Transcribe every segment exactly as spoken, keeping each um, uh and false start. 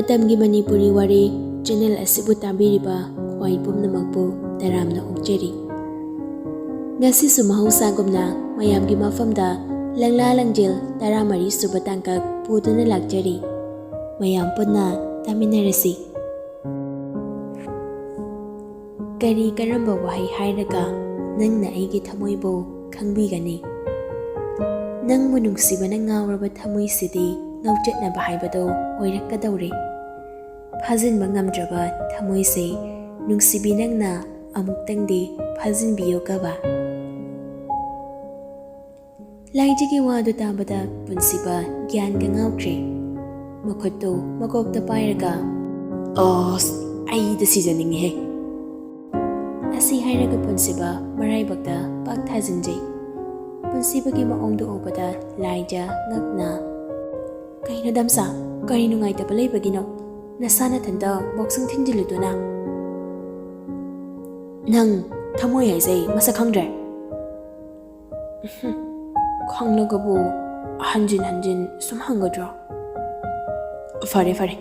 ꯃꯇꯝꯒꯤ ꯃꯅꯤꯄꯨꯔꯤ ꯋꯥꯔꯤ ꯆꯦꯅꯦꯜ ꯑꯁꯤꯕꯨ ꯇꯥꯕꯤꯔꯤꯕ ꯈ꯭ꯋꯥꯏ ꯄꯨꯝꯅꯃꯛꯄꯨ ꯇꯔꯥꯝꯅ ꯑꯣꯛꯆꯔꯤ꯫ ꯉꯁꯤꯁꯨ ꯃꯍꯧꯁꯥꯒꯨꯝꯅ ꯃꯌꯥꯝꯒꯤ ꯃꯐꯝꯗ ꯂꯪꯂꯥ ꯂꯪꯖꯦꯜ ꯇꯔꯥꯃꯔꯤ ꯁꯨꯕ ꯇꯥꯡꯀꯛ ꯄꯨꯗꯨꯅ ꯂꯥꯛꯆꯔꯤ꯫ ꯃꯌꯥꯝ ꯄꯨꯟꯅ ꯇꯥꯃꯤꯟꯅꯔꯁꯤ꯫ ꯀꯔꯤ ꯀꯔꯝꯕ ꯋꯥꯍꯩ ꯍꯥꯏꯔꯒ ꯅꯪꯅ ꯑꯩꯒꯤ ꯊꯃꯣꯏꯕꯨ ꯈꯪꯕꯤꯒꯅꯤ? ꯅꯪꯕꯨ ꯅꯨꯡꯁꯤꯕꯅ ꯉꯥꯎꯔꯕ ꯊꯃꯣꯏꯁꯤꯗꯤ ꯉꯥꯎꯆꯠꯅꯕ ꯍꯥꯏꯕꯗꯣ ꯑꯣꯏꯔꯛꯀꯗꯧꯔꯦ꯫ ꯐꯥꯖꯤꯟꯕ ꯉꯝꯗ꯭ꯔꯕ ꯊꯃꯣꯏꯁꯦ ꯅꯨꯡꯁꯤꯕꯤ ꯅꯪꯅ ꯑꯃꯨꯛꯇꯪꯗꯤ ꯐꯥꯖꯤꯟꯕꯤꯌꯨ ꯀꯕꯥ꯫ ꯂꯥꯏꯖꯒꯤ ꯋꯥꯗꯨ ꯇꯥꯕꯗ ꯄꯨꯟꯁꯤꯕ ꯒ꯭ꯌꯥꯟꯒ ꯉꯥꯎꯈ꯭ꯔꯦ꯫ ꯃꯈꯨꯠꯇꯨ ꯃꯀꯣꯛꯇ ꯄꯥꯏꯔꯒ, "ꯑꯁ, ꯑꯩꯗ ꯁꯤꯖꯅꯤꯡꯉꯤꯍꯦ!" ꯑꯁꯤ ꯍꯥꯏꯔꯒ ꯄꯨꯟꯁꯤꯕ ꯃꯔꯥꯏꯕꯛꯇ ꯄꯥꯛ ꯊꯥꯖꯤꯟꯖꯩ꯫ ꯄꯨꯟꯁꯤꯕꯒꯤ ꯃꯑꯣꯡꯗꯨ ꯎꯕꯗ ꯂꯥꯏꯖ ꯉꯛꯅ, "ꯀꯩꯅꯣ ꯗꯝꯁꯥ? ꯀꯔꯤ ꯅꯨꯡꯉꯥꯏꯇꯕ ꯂꯩꯕꯒꯤꯅꯣ? ꯅꯁꯥ ꯅꯊꯟꯇ ꯕꯣꯛꯁꯤꯡ ꯊꯤꯟꯖꯤꯜꯂꯤꯗꯨꯅ?" "ꯅꯪ ꯊꯃꯣꯏ ꯍꯥꯏꯁꯦ ꯃꯁꯛ ꯈꯪꯗ꯭ꯔꯦ?" "ꯈꯪꯂꯒꯕꯨ ꯍꯟꯖꯤꯟ ꯍꯟꯖꯤꯟ ꯁꯨꯝ ꯍꯪꯒꯗ꯭ꯔꯣ?" "ꯐꯔꯦ, ꯐꯔꯦ,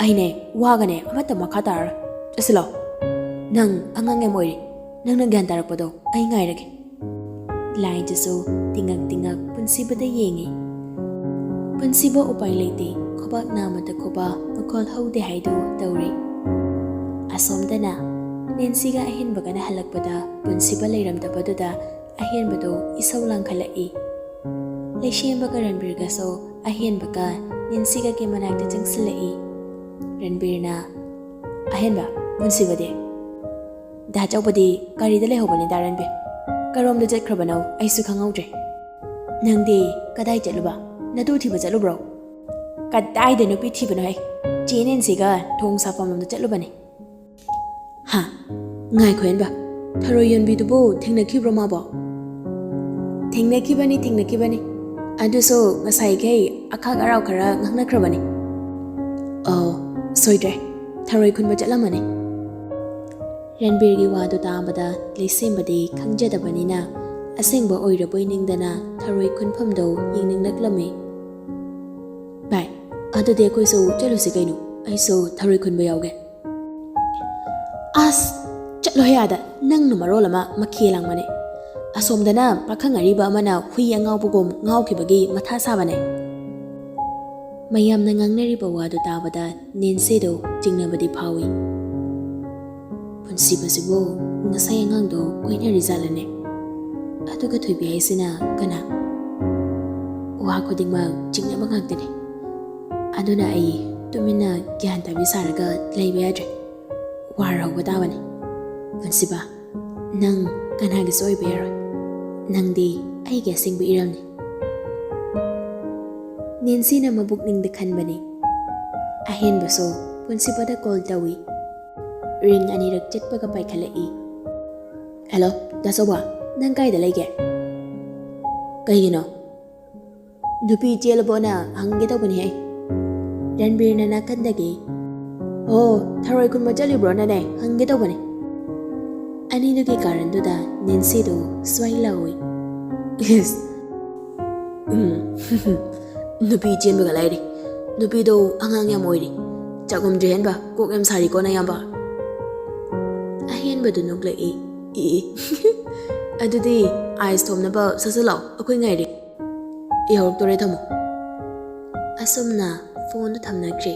ꯑꯩꯅꯦ ꯋꯥꯒꯅꯦ ꯑꯃꯠꯇ ꯃꯈꯥ ꯇꯥꯔꯔꯣꯏ꯫ ꯆꯠꯁꯤꯜꯂꯣ꯫ ꯅꯪ ꯑꯉꯥꯡ ꯌꯥꯝ ꯑꯣꯏꯔꯤ꯫ ꯅꯪꯅ ꯒ꯭ꯌꯥꯟ ꯇꯥꯔꯛꯄꯗꯣ ꯑꯩ ꯉꯥꯏꯔꯒꯦ꯫" ꯂꯥꯏꯖꯁꯨ ꯇꯤꯉꯛ ꯇꯤꯉꯛ ꯄꯨꯟꯁꯤꯕꯗ ꯌꯦꯡꯉꯤ꯫ ꯄꯨꯟꯁꯤꯕ ꯎꯄꯥꯏ ꯂꯩꯇꯦ꯫ ꯈꯨꯕꯥꯛ ꯅꯥꯝꯃꯗ ꯈꯨꯕꯥꯛ ꯃꯈꯣꯜ ꯍꯧꯗꯦ ꯍꯥꯏꯗꯨ ꯇꯧꯔꯦ꯫ ꯑꯁꯣꯝꯗꯅ ꯅꯦꯟꯁꯤꯒ ꯑꯍꯦꯟꯕꯒꯅ ꯍꯜꯂꯛꯄꯗ ꯄꯨꯟꯁꯤꯕ ꯂꯩꯔꯝꯗꯕꯗꯨꯗ ꯑꯍꯦꯟꯕꯗꯣ ꯏꯁꯧ ꯂꯥꯡꯈꯠꯂꯛꯏ꯫ ꯂꯩꯁꯦꯝꯕꯒ ꯔꯟꯕꯤꯔꯒꯁꯨ ꯑꯍꯦꯟꯕꯒ ꯅꯦꯟꯁꯤꯒꯒꯤ ꯃꯅꯥꯛꯇ ꯆꯪꯁꯤꯜꯂꯛꯏ꯫ ꯔꯟꯕꯤꯔꯅ, "ꯑꯍꯦꯟꯕ, ꯄꯨꯟꯁꯤꯕꯗꯤ?" "ꯗꯥ ꯆꯧꯕꯗꯤ ꯀꯔꯤꯗ ꯂꯩꯍꯧꯕꯅꯤꯗ ꯔꯟꯕꯤꯔ? ꯀꯔꯣꯝꯗ ꯆꯠꯈ꯭ꯔꯕꯅꯣ ꯑꯩꯁꯨ ꯈꯪꯍꯧꯗ꯭ꯔꯦ꯫ ꯅꯪꯗꯤ ꯀꯗꯥꯏ ꯆꯠꯂꯨꯕ? ꯅꯇꯨ ꯊꯤꯕ ꯆꯠꯂꯨꯕ꯭ꯔꯣ?" "ꯀꯗꯥꯏꯗ ꯅꯨꯄꯤ ꯊꯤꯕꯅꯣꯍꯦ? ꯆꯦ ꯅꯦꯟꯁꯤꯒ ꯊꯣꯡ ꯁꯥꯐꯝ ꯂꯣꯝꯗ ꯆꯠꯂꯨꯕꯅꯦ꯫" "ꯍꯥ? ꯉꯥꯏꯈꯣ ꯍꯦꯟꯕ, ꯊꯔꯣꯏ ꯌꯣꯟꯕꯤꯗꯨꯕꯨ ꯊꯦꯡꯅꯈꯤꯕ꯭ꯔꯣ ꯃꯥꯕꯣ?" "ꯊꯦꯡꯅꯈꯤꯕꯅꯤ, ꯊꯦꯡꯅꯈꯤꯕꯅꯤ꯫ ꯑꯗꯨꯁꯨ ꯉꯁꯥꯏꯈꯩ ꯑꯈꯥꯛ ꯑꯔꯥꯎ ꯈꯔ ꯉꯥꯡꯅꯈ꯭ꯔꯕꯅꯤ꯫" "ꯑꯣ, ꯁꯣꯏꯗ꯭ꯔꯦ, ꯊꯔꯣꯏ ꯈꯨꯟꯕ ꯆꯠꯂꯝꯃꯅꯤ꯫" ꯔꯟꯕꯤꯔꯒꯤ ꯋꯥꯗꯨ ꯇꯥꯕꯗ ꯂꯩꯁꯦꯝꯕꯗꯤ ꯈꯪꯖꯗꯕꯅꯤꯅ ꯑꯁꯦꯡꯕ ꯑꯣꯏꯔꯕꯣꯏ ꯅꯤꯡꯗꯅ ꯊꯔꯣꯏ ꯈꯨꯟꯐꯝꯗꯣ ꯌꯦꯡꯅꯤꯡꯂꯛꯂꯝꯃꯤ꯫ "ꯚꯥꯏ, ꯑꯗꯨꯗꯤ ꯑꯩꯈꯣꯏꯁꯨ ꯆꯠꯂꯨꯁꯤ ꯀꯩꯅꯣ꯫ ꯑꯩꯁꯨ ꯊꯔꯣꯏ ꯈꯨꯟꯕ ꯌꯥꯎꯒꯦ꯫ ꯑꯁ, ꯆꯠꯂꯣꯍꯦ ꯑꯥꯗ, ꯅꯪꯅ ꯃꯔꯣꯜ ꯑꯃ ꯃꯈꯦ ꯂꯥꯡꯕꯅꯦ꯫ ꯑꯁꯣꯝꯗꯅ ꯄꯥꯈꯪ ꯑꯔꯤꯕ ꯑꯃꯅ ꯍꯨꯏ ꯑꯉꯥꯎꯕꯒꯨꯝ ꯉꯥꯎꯈꯤꯕꯒꯤ ꯃꯊꯥ ꯁꯥꯕꯅꯦ꯫ ꯃꯌꯥꯝꯅ ꯉꯥꯡꯅꯔꯤꯕ ꯋꯥꯗꯨ ꯇꯥꯕꯗ ꯅꯦꯟꯁꯤꯗꯣ ꯆꯤꯡꯅꯕꯗꯤ ꯐꯥꯎꯏ꯫ ꯄꯨꯟꯁꯤꯕꯁꯤꯕꯨ ꯉꯁꯥꯏ ꯑꯉꯥꯡꯗꯣ ꯀꯣꯏꯅꯔꯤꯖꯥꯠꯂꯅꯦ? ꯑꯗꯨꯒ ꯊꯣꯏꯕꯤ ꯍꯥꯏꯁꯤꯅ ꯀꯅꯥ? ꯋꯥ ꯈꯨꯗꯤꯡꯃꯛ ꯆꯤꯡꯅꯕ ꯉꯥꯛꯇꯅꯦ꯫ ꯑꯗꯨꯅ ꯑꯩ ꯇꯨꯃꯤꯟꯅ ꯒ꯭ꯌꯥꯟ ꯇꯥꯕꯤ ꯁꯥꯔꯒ ꯂꯩꯕ ꯌꯥꯗ꯭ꯔꯦ꯫ ꯋꯥꯔ ꯍꯧꯕ ꯇꯥꯕꯅꯤ꯫ ꯄꯨꯟꯁꯤꯕ, ꯅꯪ ꯀꯅꯥꯒꯤꯁꯨ ꯑꯣꯏꯕ ꯌꯥꯔꯣꯏ꯫ ꯅꯪꯗꯤ ꯑꯩꯒꯤ ꯑꯁꯦꯡꯕ ꯏꯔꯝꯅꯤ꯫ ꯅꯦꯟꯁꯤꯅ ꯃꯕꯨꯛꯅꯤꯡꯗ ꯈꯟꯕꯅꯤ꯫ ꯑꯍꯦꯟꯕꯁꯨ ꯄꯨꯟꯁꯤꯕꯗ ꯀꯣꯜ ꯇꯧꯏ꯫ ꯔꯤꯡ ꯑꯅꯤꯔꯛ ꯆꯠꯄꯒ ꯄꯥꯏꯈꯠꯂꯛꯏ꯫ "ꯍꯦꯜꯂꯣ, ꯗꯥ ꯆꯧꯕ, ꯅꯪ ꯀꯥꯏꯗ ꯂꯩꯒꯦ?" "ꯀꯩꯒꯤꯅꯣ?" "ꯅꯨꯄꯤ ꯆꯦꯜꯂꯕꯣꯅ ꯍꯪꯒꯦ ꯇꯧꯕꯅꯤꯍꯦ꯫" ꯔꯟꯕꯤꯔꯅ ꯅꯥꯀꯟꯗꯒꯤ, "ꯑꯣ, ꯊꯔꯣꯏ ꯈꯨꯟꯕ ꯆꯠꯂꯤꯕ꯭ꯔꯣꯅꯅꯦ ꯍꯪꯒꯦ ꯇꯧꯕꯅꯦ꯫" ꯑꯅꯤꯗꯨꯒꯤ ꯀꯥꯔꯟꯗꯨꯗ ꯅꯦꯟꯁꯤꯗꯨ ꯁ꯭ꯋꯥꯏ ꯂꯥꯎꯏ꯫ "ꯏꯁ, ꯎꯝ, ꯅꯨꯄꯤ ꯆꯦꯟꯕꯒ ꯂꯥꯏꯔꯤ꯫ ꯅꯨꯄꯤꯗꯣ ꯑꯉꯥꯡ ꯌꯥꯝ ꯑꯣꯏꯔꯤ꯫ ꯆꯥꯛꯈꯨꯝꯗ꯭ꯔꯤ ꯍꯦꯟꯕ ꯀꯣꯛ ꯌꯥꯝ ꯁꯥꯔꯤꯀꯣ ꯅꯌꯥꯝꯕ꯫" ꯑꯍꯦꯟꯕꯗꯨ ꯅꯣꯛꯂꯛꯏ꯫ "ꯏ, ꯑꯗꯨꯗꯤ ꯑꯥꯏꯁ ꯊꯣꯝꯅꯕ ꯁꯠ ꯁꯠ ꯂꯥꯛꯑꯣ, ꯑꯩꯈꯣꯏ ꯉꯥꯏꯔꯤ꯫ ꯌꯧꯔꯛꯇꯣꯔꯦ, ꯊꯝꯃꯣ꯫" ꯑꯁꯨꯝꯅ ꯐꯣꯟꯗꯨ ꯊꯝꯅꯈ꯭ꯔꯦ꯫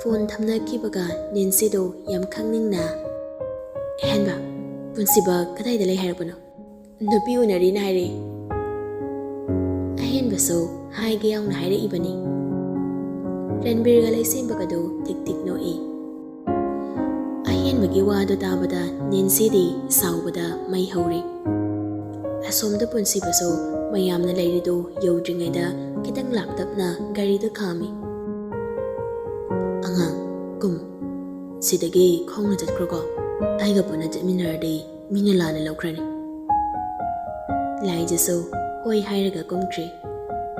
ꯐꯣꯟ ꯊꯝꯅꯈꯤꯕꯒ ꯅꯦꯟꯁꯤꯗꯣ ꯌꯥꯝ ꯈꯪꯅꯤꯡꯅ, "ꯑꯍꯦꯟꯕ, ꯄꯨꯟꯁꯤꯕ ꯀꯗꯥꯏꯗ ꯂꯩ ꯍꯥꯏꯔꯛꯄꯅꯣ?" "ꯅꯨꯄꯤ ꯎꯅꯔꯤꯅ ꯍꯥꯏꯔꯛꯏ꯫" ꯑꯍꯦꯟꯕꯁꯨ ꯍꯥꯏꯒꯦ ꯌꯥꯎꯅ ꯍꯥꯏꯔꯛꯏꯕꯅꯤ꯫ ꯔꯟꯕꯤꯔꯒ ꯂꯩꯁꯦꯝꯕꯒꯗꯨ ꯇꯤꯛ ꯇꯤꯛ ꯅꯣꯛꯏ꯫ ꯑꯍꯦꯟꯕꯒꯤ ꯋꯥꯗꯨ ꯇꯥꯕꯗ ꯅꯦꯟꯁꯤꯗꯤ ꯁꯥꯎꯕꯗ ꯃꯩ ꯍꯧꯔꯤ꯫ ꯑꯁꯣꯝꯗ ꯄꯨꯟꯁꯤꯕꯁꯨ ꯃꯌꯥꯝꯅ ꯂꯩꯔꯤꯗꯨ ꯌꯧꯗ꯭ꯔꯤꯉꯩꯗ ꯈꯤꯇꯪ ꯂꯥꯞꯇꯞꯅ ꯒꯥꯔꯤꯗꯨ ꯈꯥꯝꯃꯤ꯫ "ꯑꯉꯥꯡ, ꯀꯨꯝ꯫ ꯁꯤꯗꯒꯤ ꯈꯣꯡꯅ ꯆꯠꯈ꯭ꯔꯣꯀꯣ꯫ ꯑꯩꯒ ꯄꯨꯟꯅ ꯆꯠꯃꯤꯟꯅꯔꯗꯤ ꯃꯤꯅ ꯂꯥꯟꯅ ꯂꯧꯈ꯭ꯔꯅꯤ꯫" ꯂꯥꯏꯖꯁꯨ ꯍꯣꯏ ꯍꯥꯏꯔꯒ ꯀꯨꯝꯈ꯭ꯔꯤ꯫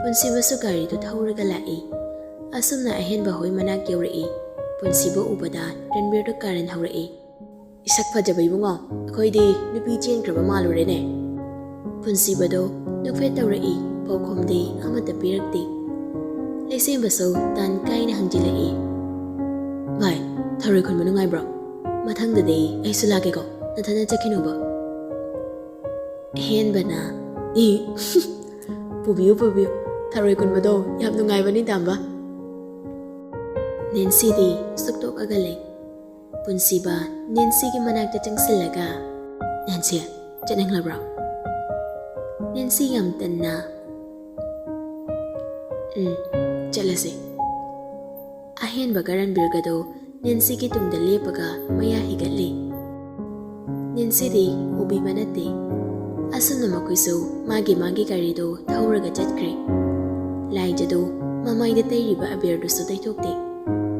ꯄꯨꯟꯁꯤꯕꯁꯨ ꯒꯥꯔꯤꯗꯨ ꯊꯧꯔꯒ ꯂꯥꯛꯏ꯫ ꯑꯁꯨꯝꯅ ꯑꯍꯦꯟꯕ ꯍꯣꯏ ꯃꯅꯥꯛ ꯌꯧꯔꯛꯏ꯫ ꯄꯨꯟꯁꯤꯕ ꯎꯕꯗ ꯔꯟꯕꯤꯔꯗꯨ ꯀꯥꯔꯟ ꯍꯧꯔꯛꯏ꯫ "ꯏꯁꯛ ꯐꯖꯕ ꯏꯕꯨꯡꯉꯣ, ꯑꯩꯈꯣꯏꯗꯤ ꯅꯨꯄꯤ ꯆꯦꯟꯈ꯭ꯔꯕ ꯃꯥꯜꯂꯨꯔꯦꯅꯦ꯫" ꯄꯨꯟꯁꯤꯕꯗꯣ ꯅꯣꯛꯐꯦꯠ ꯇꯧꯔꯛꯏ, ꯄꯥꯎꯈꯨꯝꯗꯤ ꯑꯃꯠꯇ ꯄꯤꯔꯛꯇꯦ꯫ ꯂꯩꯁꯦꯝꯕꯁꯨ ꯇꯥꯟ ꯀꯥꯏꯅ ꯍꯪꯖꯤꯜꯂꯛꯏ꯫ ꯊꯔꯣꯏ ꯈꯨꯟꯕ ꯅꯨꯡꯉꯥꯏꯕ꯭ꯔꯣ? ꯃꯊꯪꯗꯗꯤ ꯑꯩꯁꯨ ꯂꯥꯛꯀꯦꯀꯣ, ꯅꯊꯟꯗ ꯆꯠꯈꯤꯅꯣꯕ꯫ ꯑꯍꯦꯟꯕꯅ, "ꯏ, ꯄꯨꯕꯤꯌꯨ, ꯄꯨꯕꯤꯌꯨ, ꯊꯔꯣꯏ ꯈꯨꯟꯕꯗꯣ ꯌꯥꯝ ꯅꯨꯡꯉꯥꯏꯕꯅꯤ, ꯗꯥꯝꯕ꯫" ꯅꯦꯟꯁꯤꯗꯤ ꯁꯨꯛꯇꯣꯛꯑꯒ ꯂꯩ꯫ ꯄꯨꯟꯁꯤꯕ ꯅꯦꯟꯁꯤꯒꯤ ꯃꯅꯥꯛꯇ ꯆꯪꯁꯤꯜꯂꯒ, "ꯅꯦꯟꯁꯤ, ꯆꯠꯅꯤꯡꯂꯕ꯭ꯔꯣ?" ꯅꯦꯟꯁꯤ ꯌꯥꯝ ꯇꯟꯅ, "ꯎꯝ, ꯆꯠꯂꯁꯦ꯫" ꯑꯍꯦꯟꯕꯒ ꯔꯟꯕꯤꯔꯒꯗꯣ ꯅꯦꯟꯁꯤꯒꯤ ꯇꯨꯡꯗ ꯂꯦꯞꯄꯒ ꯃꯌꯥ ꯍꯤꯒꯠꯂꯤ꯫ ꯅꯦꯟꯁꯤꯗꯤ ꯎꯕꯤꯕ ꯅꯠꯇꯦ꯫ ꯑꯁꯨꯝꯅ ꯃꯈꯣꯏꯁꯨ ꯃꯥꯒꯤ ꯃꯥꯒꯤ ꯒꯥꯔꯤꯗꯣ ꯊꯧꯔꯒ ꯆꯠꯈ꯭ꯔꯦ꯫ ꯂꯥꯏꯖꯗꯣ ꯃꯃꯥꯏꯗ ꯇꯩꯔꯤꯕ ꯑꯕꯦꯔꯗꯨꯁꯨ ꯇꯩꯊꯣꯛꯇꯦ꯫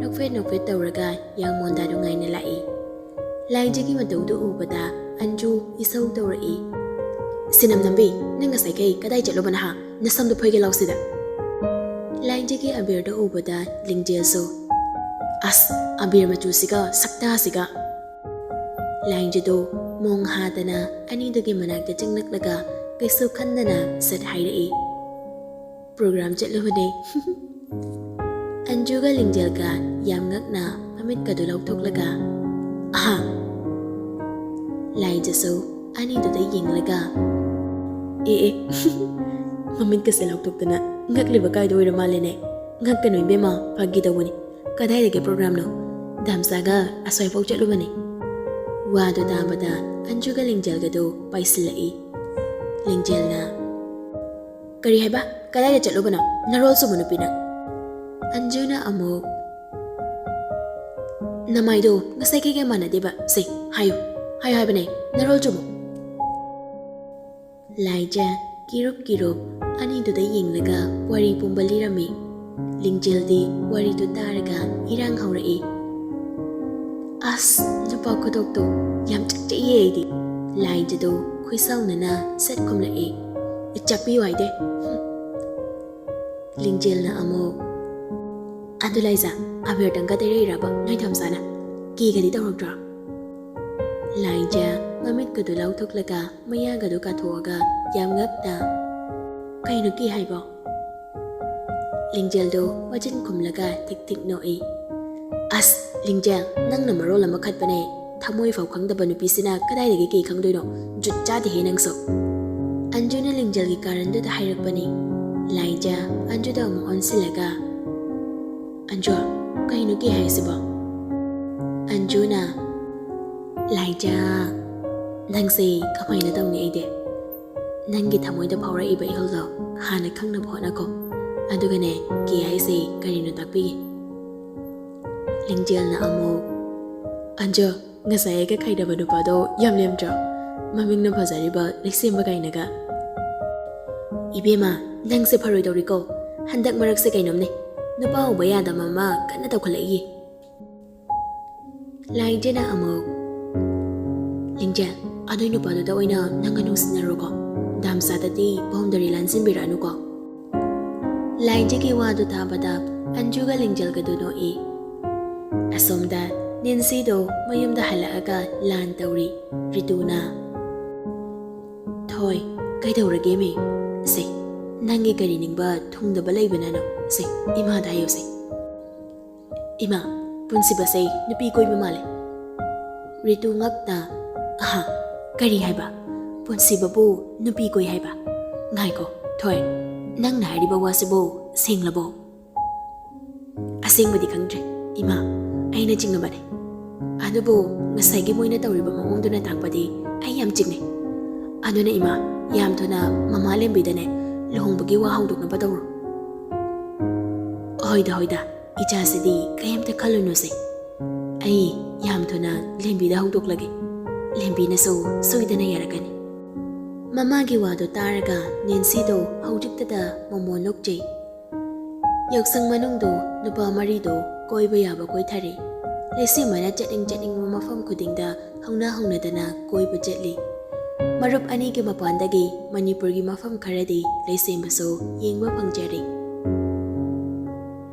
ꯅꯣꯛꯐꯦꯠ ꯅꯣꯛꯐꯦꯠ ꯇꯧꯔꯒ ꯌꯥꯝ ꯃꯣꯟꯗꯥ ꯅꯨꯡꯉꯥꯏꯅ ꯂꯥꯛꯏ꯫ ꯂꯥꯏꯖꯒꯤ ꯃꯇꯧꯗꯨ ꯎꯕꯗ ꯑꯟꯖꯨ ꯏꯁꯧ ꯇꯧꯔꯛꯏ꯫ "ꯁꯤꯅꯝ ꯅꯝꯕꯤ, ꯅꯪ ꯉꯁꯥꯏꯈꯩ ꯀꯗꯥꯏ ꯆꯠꯂꯨꯕ ꯅꯍꯥ? ꯅꯁꯝꯗꯨ ꯐꯣꯏꯒꯦ ꯂꯥꯎꯁꯤꯗ꯫" ꯂꯥꯏꯖꯒꯤ ꯑꯕꯦꯔꯗꯨ ꯎꯕꯗ ꯂꯤꯡꯖꯦꯜꯁꯨ, "ꯑꯁ, ꯑꯕꯦꯔ ꯃꯆꯨꯁꯤꯒ ꯁꯛꯇꯥꯁꯤꯒ!" ꯂꯥꯏꯖꯗꯣ ꯃꯣꯡ ꯍꯥꯗꯅ ꯑꯅꯤꯗꯨꯒꯤ ꯃꯅꯥꯛꯇ ꯆꯪꯂꯛꯂꯒ ꯀꯩꯁꯨ ꯈꯟꯗꯅ ꯁꯠ ꯍꯥꯏꯔꯛꯏ, "ꯄ꯭ꯔꯣꯒ꯭ꯔꯥꯝ ꯆꯠꯂꯨꯕꯅꯦ꯫" ꯑꯟꯖꯨꯒ ꯂꯤꯡꯖꯦꯜꯒ ꯌꯥꯝ ꯉꯛꯅ ꯃꯃꯤꯠꯀꯗꯨ ꯂꯧꯊꯣꯛꯂꯒ, "ꯑꯍꯥ!" ꯂꯥꯏꯖꯁꯨ ꯑꯅꯤꯗꯨꯗ ꯌꯦꯡꯂꯒ, "ꯑꯦ, ꯑꯦ, ꯃꯃꯤꯠꯀꯁꯦ ꯂꯧꯊꯣꯛꯇꯅ ꯉꯛꯂꯤꯕ ꯀꯥꯏꯗꯣ ꯑꯣꯏꯔ ꯃꯥꯜꯂꯦꯅꯦ꯫ ꯉꯛꯀꯅꯨ ꯏꯕꯦꯝꯃ, ꯐꯥꯒꯤ ꯇꯧꯕꯅꯤ꯫ ꯀꯗꯥꯏꯗꯒꯤ ꯄ꯭ꯔꯣꯒ꯭ꯔꯥꯝꯅꯣ? ꯗꯥꯝꯆꯥꯒ ꯑꯁ꯭ꯋꯥꯏꯐꯥꯎ ꯆꯠꯂꯨꯕꯅꯤ꯫" ꯋꯥꯗꯨ ꯇꯥꯕꯗ ꯑꯟꯖꯨꯒ ꯂꯤꯡꯖꯦꯜꯒꯗꯨ ꯄꯥꯏꯁꯤꯜꯂꯛꯏ꯫ ꯂꯤꯡꯖꯦꯜꯅ, "ꯀꯔꯤ ꯍꯥꯏꯕ? ꯀꯗꯥꯏꯗ ꯆꯠꯂꯨꯕꯅꯣ? ꯅꯔꯣꯜ ꯆꯨꯕ ꯅꯨꯄꯤꯅ!" ꯑꯟꯖꯨꯅ ꯑꯃꯨꯛ, "ꯅꯃꯥꯏꯗꯣ ꯉꯁꯥꯏꯈꯩꯒ ꯃꯥꯟꯅꯗꯦꯕ꯫ ꯁꯦ, ꯍꯥꯏꯌꯨ, ꯍꯥꯏꯌꯨ ꯍꯥꯏꯕꯅꯦ, ꯅꯔꯣꯜ ꯆꯨꯕ!" ꯂꯥꯏꯖ ꯀꯤꯔꯨꯞ ꯀꯤꯔꯨꯞ ꯑꯅꯤꯗꯨꯗ ꯌꯦꯡꯂꯒ ꯋꯥꯔꯤ ꯄꯨꯝꯕ ꯂꯤꯔꯝꯃꯤ꯫ ꯂꯤꯡꯖꯦꯜꯗꯤ ꯋꯥꯔꯤꯗꯨ ꯇꯥꯔꯒ ꯏꯔꯥꯡ ꯍꯧꯔꯛꯏ꯫ "ꯑꯁ, ꯅꯨꯄꯥ ꯈꯨꯗꯣꯛꯇꯣ ꯌꯥꯝ ꯆꯤꯛꯆꯩꯌꯦ ꯑꯩꯗꯤ꯫" ꯂꯥꯏꯖꯗꯣ ꯈꯣꯏꯁꯥꯎꯅꯅ ꯁꯠ ꯈꯨꯝꯂꯛꯏ꯫ "ꯏ, ꯆꯥꯛꯄꯤꯌꯨ ꯍꯥꯏꯗꯦ꯫" ꯍꯨꯝ꯫ ꯂꯤꯡꯖꯦꯜꯅ ꯑꯃꯨꯛ, "ꯑꯗꯨ ꯂꯥꯏꯖ, ꯑꯕꯦꯔꯇꯪꯒ ꯇꯩꯔꯛꯏꯔꯕ ꯅꯣꯏ ꯗꯥꯝꯆꯥꯅ? ꯀꯤꯒꯗꯤ ꯇꯧꯔꯛꯇ꯭ꯔꯣ?" ꯂꯥꯏꯖ ꯃꯃꯤꯠꯀꯗꯨ ꯂꯥꯎꯊꯣꯛꯂꯒ ꯃꯌꯥꯒꯗꯨ ꯀꯥꯊꯣꯛꯑꯒ ꯌꯥꯝ ꯉꯛꯅ, "ꯀꯩꯅꯣ ꯀꯤ ꯍꯥꯏꯕꯣ?" ꯂꯤꯡꯖꯦꯜꯗꯣ ꯃꯆꯤꯟ ꯈꯨꯝꯂꯒ ꯊꯤꯛ ꯊꯤꯛ ꯅꯣꯛꯏ꯫ "ꯑꯁ, "ꯂꯤꯡꯖꯦꯜ, ꯅꯪꯅ ꯃꯔꯣꯜ ꯑꯃ ꯈꯠꯄꯅꯦ꯫ ꯊꯃꯣꯏ ꯐꯥꯎ ꯈꯪꯗꯕ ꯅꯨꯄꯤꯁꯤꯅ ꯀꯗꯥꯏꯗꯒꯤ ꯀꯩ ꯈꯪꯗꯣꯏꯅꯣ? ꯖꯨꯠ ꯆꯥꯗꯦꯍꯦ ꯅꯪꯁꯨ!" ꯑꯟꯖꯨꯅ ꯂꯤꯡꯖꯦꯜꯒꯤ ꯀꯥꯔꯟꯗꯨꯗ ꯍꯥꯏꯔꯛꯄꯅꯤ꯫ ꯂꯥꯏꯖ ꯑꯟꯖꯨꯗ ꯑꯃꯨꯛ ꯑꯣꯟꯁꯤꯜꯂꯒ, "ꯑꯟꯖꯨ, ꯀꯩꯅꯣ ꯀꯦ ꯍꯥꯏꯁꯤꯕꯣ?" ꯑꯟꯖꯨꯅ, "ꯂꯥꯏꯖ, ꯅꯪꯁꯦ ꯀꯃꯥꯏꯅ ꯇꯧꯅꯤ ꯑꯩꯗꯤ? ꯅꯪꯒꯤ ꯊꯃꯣꯏꯗ ꯐꯥꯎꯔꯛꯏꯕ ꯏꯍꯨꯜꯗꯣ ꯍꯥꯟꯅ ꯈꯪꯅꯕ ꯍꯣꯠꯅꯀꯣ꯫ ꯑꯗꯨꯒꯅꯦ, ꯀꯦ ꯍꯥꯏꯁꯦ ꯀꯔꯤꯅꯣ ꯇꯥꯛꯄꯤꯒꯦ꯫" ꯂꯤꯡꯖꯦꯜꯅ ꯑꯃꯨꯛ, "ꯑꯟꯖꯨ, ꯉꯁꯥꯏ ꯑꯩꯒ ꯈꯥꯏꯅꯕ ꯅꯨꯄꯥꯗꯣ ꯌꯥꯝ ꯂꯦꯝꯗ꯭ꯔꯣ? ꯃꯃꯤꯡꯅ ꯐꯖꯔꯤꯕ ꯂꯩꯁꯦꯝꯕ ꯀꯥꯏꯅꯒ꯫ ꯏꯕꯦꯝꯃ, ꯅꯪꯁꯦ ꯐꯔꯣꯏꯗꯧꯔꯤꯀꯣ꯫ ꯍꯟꯗꯛ ꯃꯔꯛꯁꯦ ꯀꯩꯅꯣꯝꯅꯦ, ꯅꯨꯄꯥ ꯎꯕ ꯌꯥꯗꯕ ꯑꯃ ꯀꯟꯅ ꯇꯧꯈꯠꯂꯛꯏꯌꯦ꯫" ꯂꯥꯏꯖꯅ ꯑꯃꯨꯛ, "ꯂꯤꯡꯖꯦꯜ, ꯑꯗꯨꯏ ꯅꯨꯄꯥꯗꯨꯗ ꯑꯣꯏꯅ ꯅꯪꯒ ꯅꯨꯡꯁꯤꯅꯔꯣꯀꯣ꯫ ꯗꯥꯝꯆꯥꯗꯗꯤ ꯕꯥꯎꯟꯗꯔꯤ ꯂꯥꯟꯁꯤꯟꯕꯤꯔꯛꯑꯅꯨꯀꯣ꯫" ꯂꯥꯏꯖꯒꯤ ꯋꯥꯗꯨ ꯇꯥꯕꯗ ꯑꯟꯖꯨꯒ ꯂꯤꯡꯖꯦꯜꯒꯗꯨ ꯅꯣꯛꯏ꯫ ꯑꯁꯣꯝꯗ ꯅꯦꯟꯁꯤꯗꯣ ꯃꯌꯨꯝꯗ ꯍꯜꯂꯛꯑꯒ ꯂꯥꯟ ꯇꯧꯔꯤ꯫ ꯔꯤꯇꯨꯅ, "ꯊꯣꯏ, ꯀꯩꯗꯧꯔꯒꯦꯃꯤ? ꯁꯦ, ꯅꯪꯒꯤ ꯀꯔꯤ ꯅꯤꯡꯕ ꯊꯨꯡꯗꯕ ꯂꯩꯕꯅꯅꯣ? ꯁꯦ, ꯏꯃꯥꯗ ꯍꯥꯏꯌꯨꯁꯦ꯫" "ꯏꯃꯥ, ꯄꯨꯟꯁꯤꯕꯁꯦ ꯅꯨꯄꯤ ꯀꯣꯏꯕ ꯃꯥꯜꯂꯦ꯫" ꯔꯤꯇꯨ ꯉꯛꯅ, "ꯑꯍꯥ, ꯀꯔꯤ ꯍꯥꯏꯕ? ꯄꯨꯟꯁꯤꯕꯕꯨ ꯅꯨꯄꯤ ꯀꯣꯏ ꯍꯥꯏꯕ? ꯉꯥꯏꯈꯣ, ꯊꯣꯏ, ꯅꯪꯅ ꯍꯥꯏꯔꯤꯕ ꯋꯥꯁꯤꯕꯨ ꯁꯦꯡꯂꯕꯣ?" "ꯑꯁꯦꯡꯕꯗꯤ ꯈꯪꯗ꯭ꯔꯦ, ꯏꯃꯥ꯫ ꯑꯩꯅ ꯆꯤꯡꯅꯕꯅꯦ꯫ ꯑꯗꯨꯕꯨ ꯉꯁꯥꯏꯒꯤ ꯃꯣꯏꯅ ꯇꯧꯔꯤꯕ ꯃꯑꯣꯡꯗꯨꯅ ꯇꯥꯛꯄꯗꯤ ꯑꯩ ꯌꯥꯝ ꯆꯤꯡꯅꯩ꯫ ꯑꯗꯨꯅ ꯏꯃꯥ, ꯌꯥꯝ ꯊꯨꯅ ꯃꯃꯥ ꯂꯦꯝꯕꯤꯗꯅꯦ ꯂꯨꯍꯣꯡꯕꯒꯤ ꯋꯥ ꯍꯧꯗꯣꯛꯅꯕ ꯇꯧꯔꯣ꯫" "ꯍꯣꯏꯗ, ꯍꯣꯏꯗ, ꯏꯆꯥꯁꯤꯗꯤ ꯀꯩꯝꯇ ꯈꯜꯂꯨꯅꯨꯁꯦ꯫ ꯑꯩ ꯌꯥꯝ ꯊꯨꯅ ꯂꯦꯝꯕꯤꯗ ꯍꯧꯗꯣꯛꯂꯒꯦ꯫ ꯂꯦꯝꯕꯤꯅꯁꯨ ꯁꯣꯏꯗꯅ ꯌꯥꯔꯛꯀꯅꯤ꯫" ꯃꯃꯥꯒꯤ ꯋꯥꯗꯨ ꯇꯥꯔꯒ ꯅꯦꯟꯁꯤꯗꯣ ꯍꯧꯖꯤꯛꯇꯗ ꯃꯣꯃꯣꯟ ꯅꯣꯛꯆꯩ꯫ ꯌꯥꯎꯁꯪ ꯃꯅꯨꯡꯗꯨ ꯅꯨꯄꯥ ꯃꯔꯤꯗꯨ ꯀꯣꯏꯕ ꯌꯥꯕ ꯀꯣꯏꯊꯔꯦ꯫ ꯂꯩꯁꯦꯝꯕꯅ ꯆꯠꯅꯤꯡ ꯆꯠꯅꯤꯡꯕ ꯃꯐꯝ ꯈꯨꯗꯤꯡꯗ ꯍꯧꯅ ꯍꯧꯅꯗꯅ ꯀꯣꯏꯕ ꯆꯠꯂꯤ꯫ ꯃꯔꯨꯞ ꯑꯅꯤꯒꯤ ꯃꯄꯥꯟꯗꯒꯤ ꯃꯅꯤꯄꯨꯔꯒꯤ ꯃꯐꯝ ꯈꯔꯗꯤ ꯂꯩꯁꯦꯝꯕꯁꯨ ꯌꯦꯡꯕ ꯐꯪꯖꯔꯦ꯫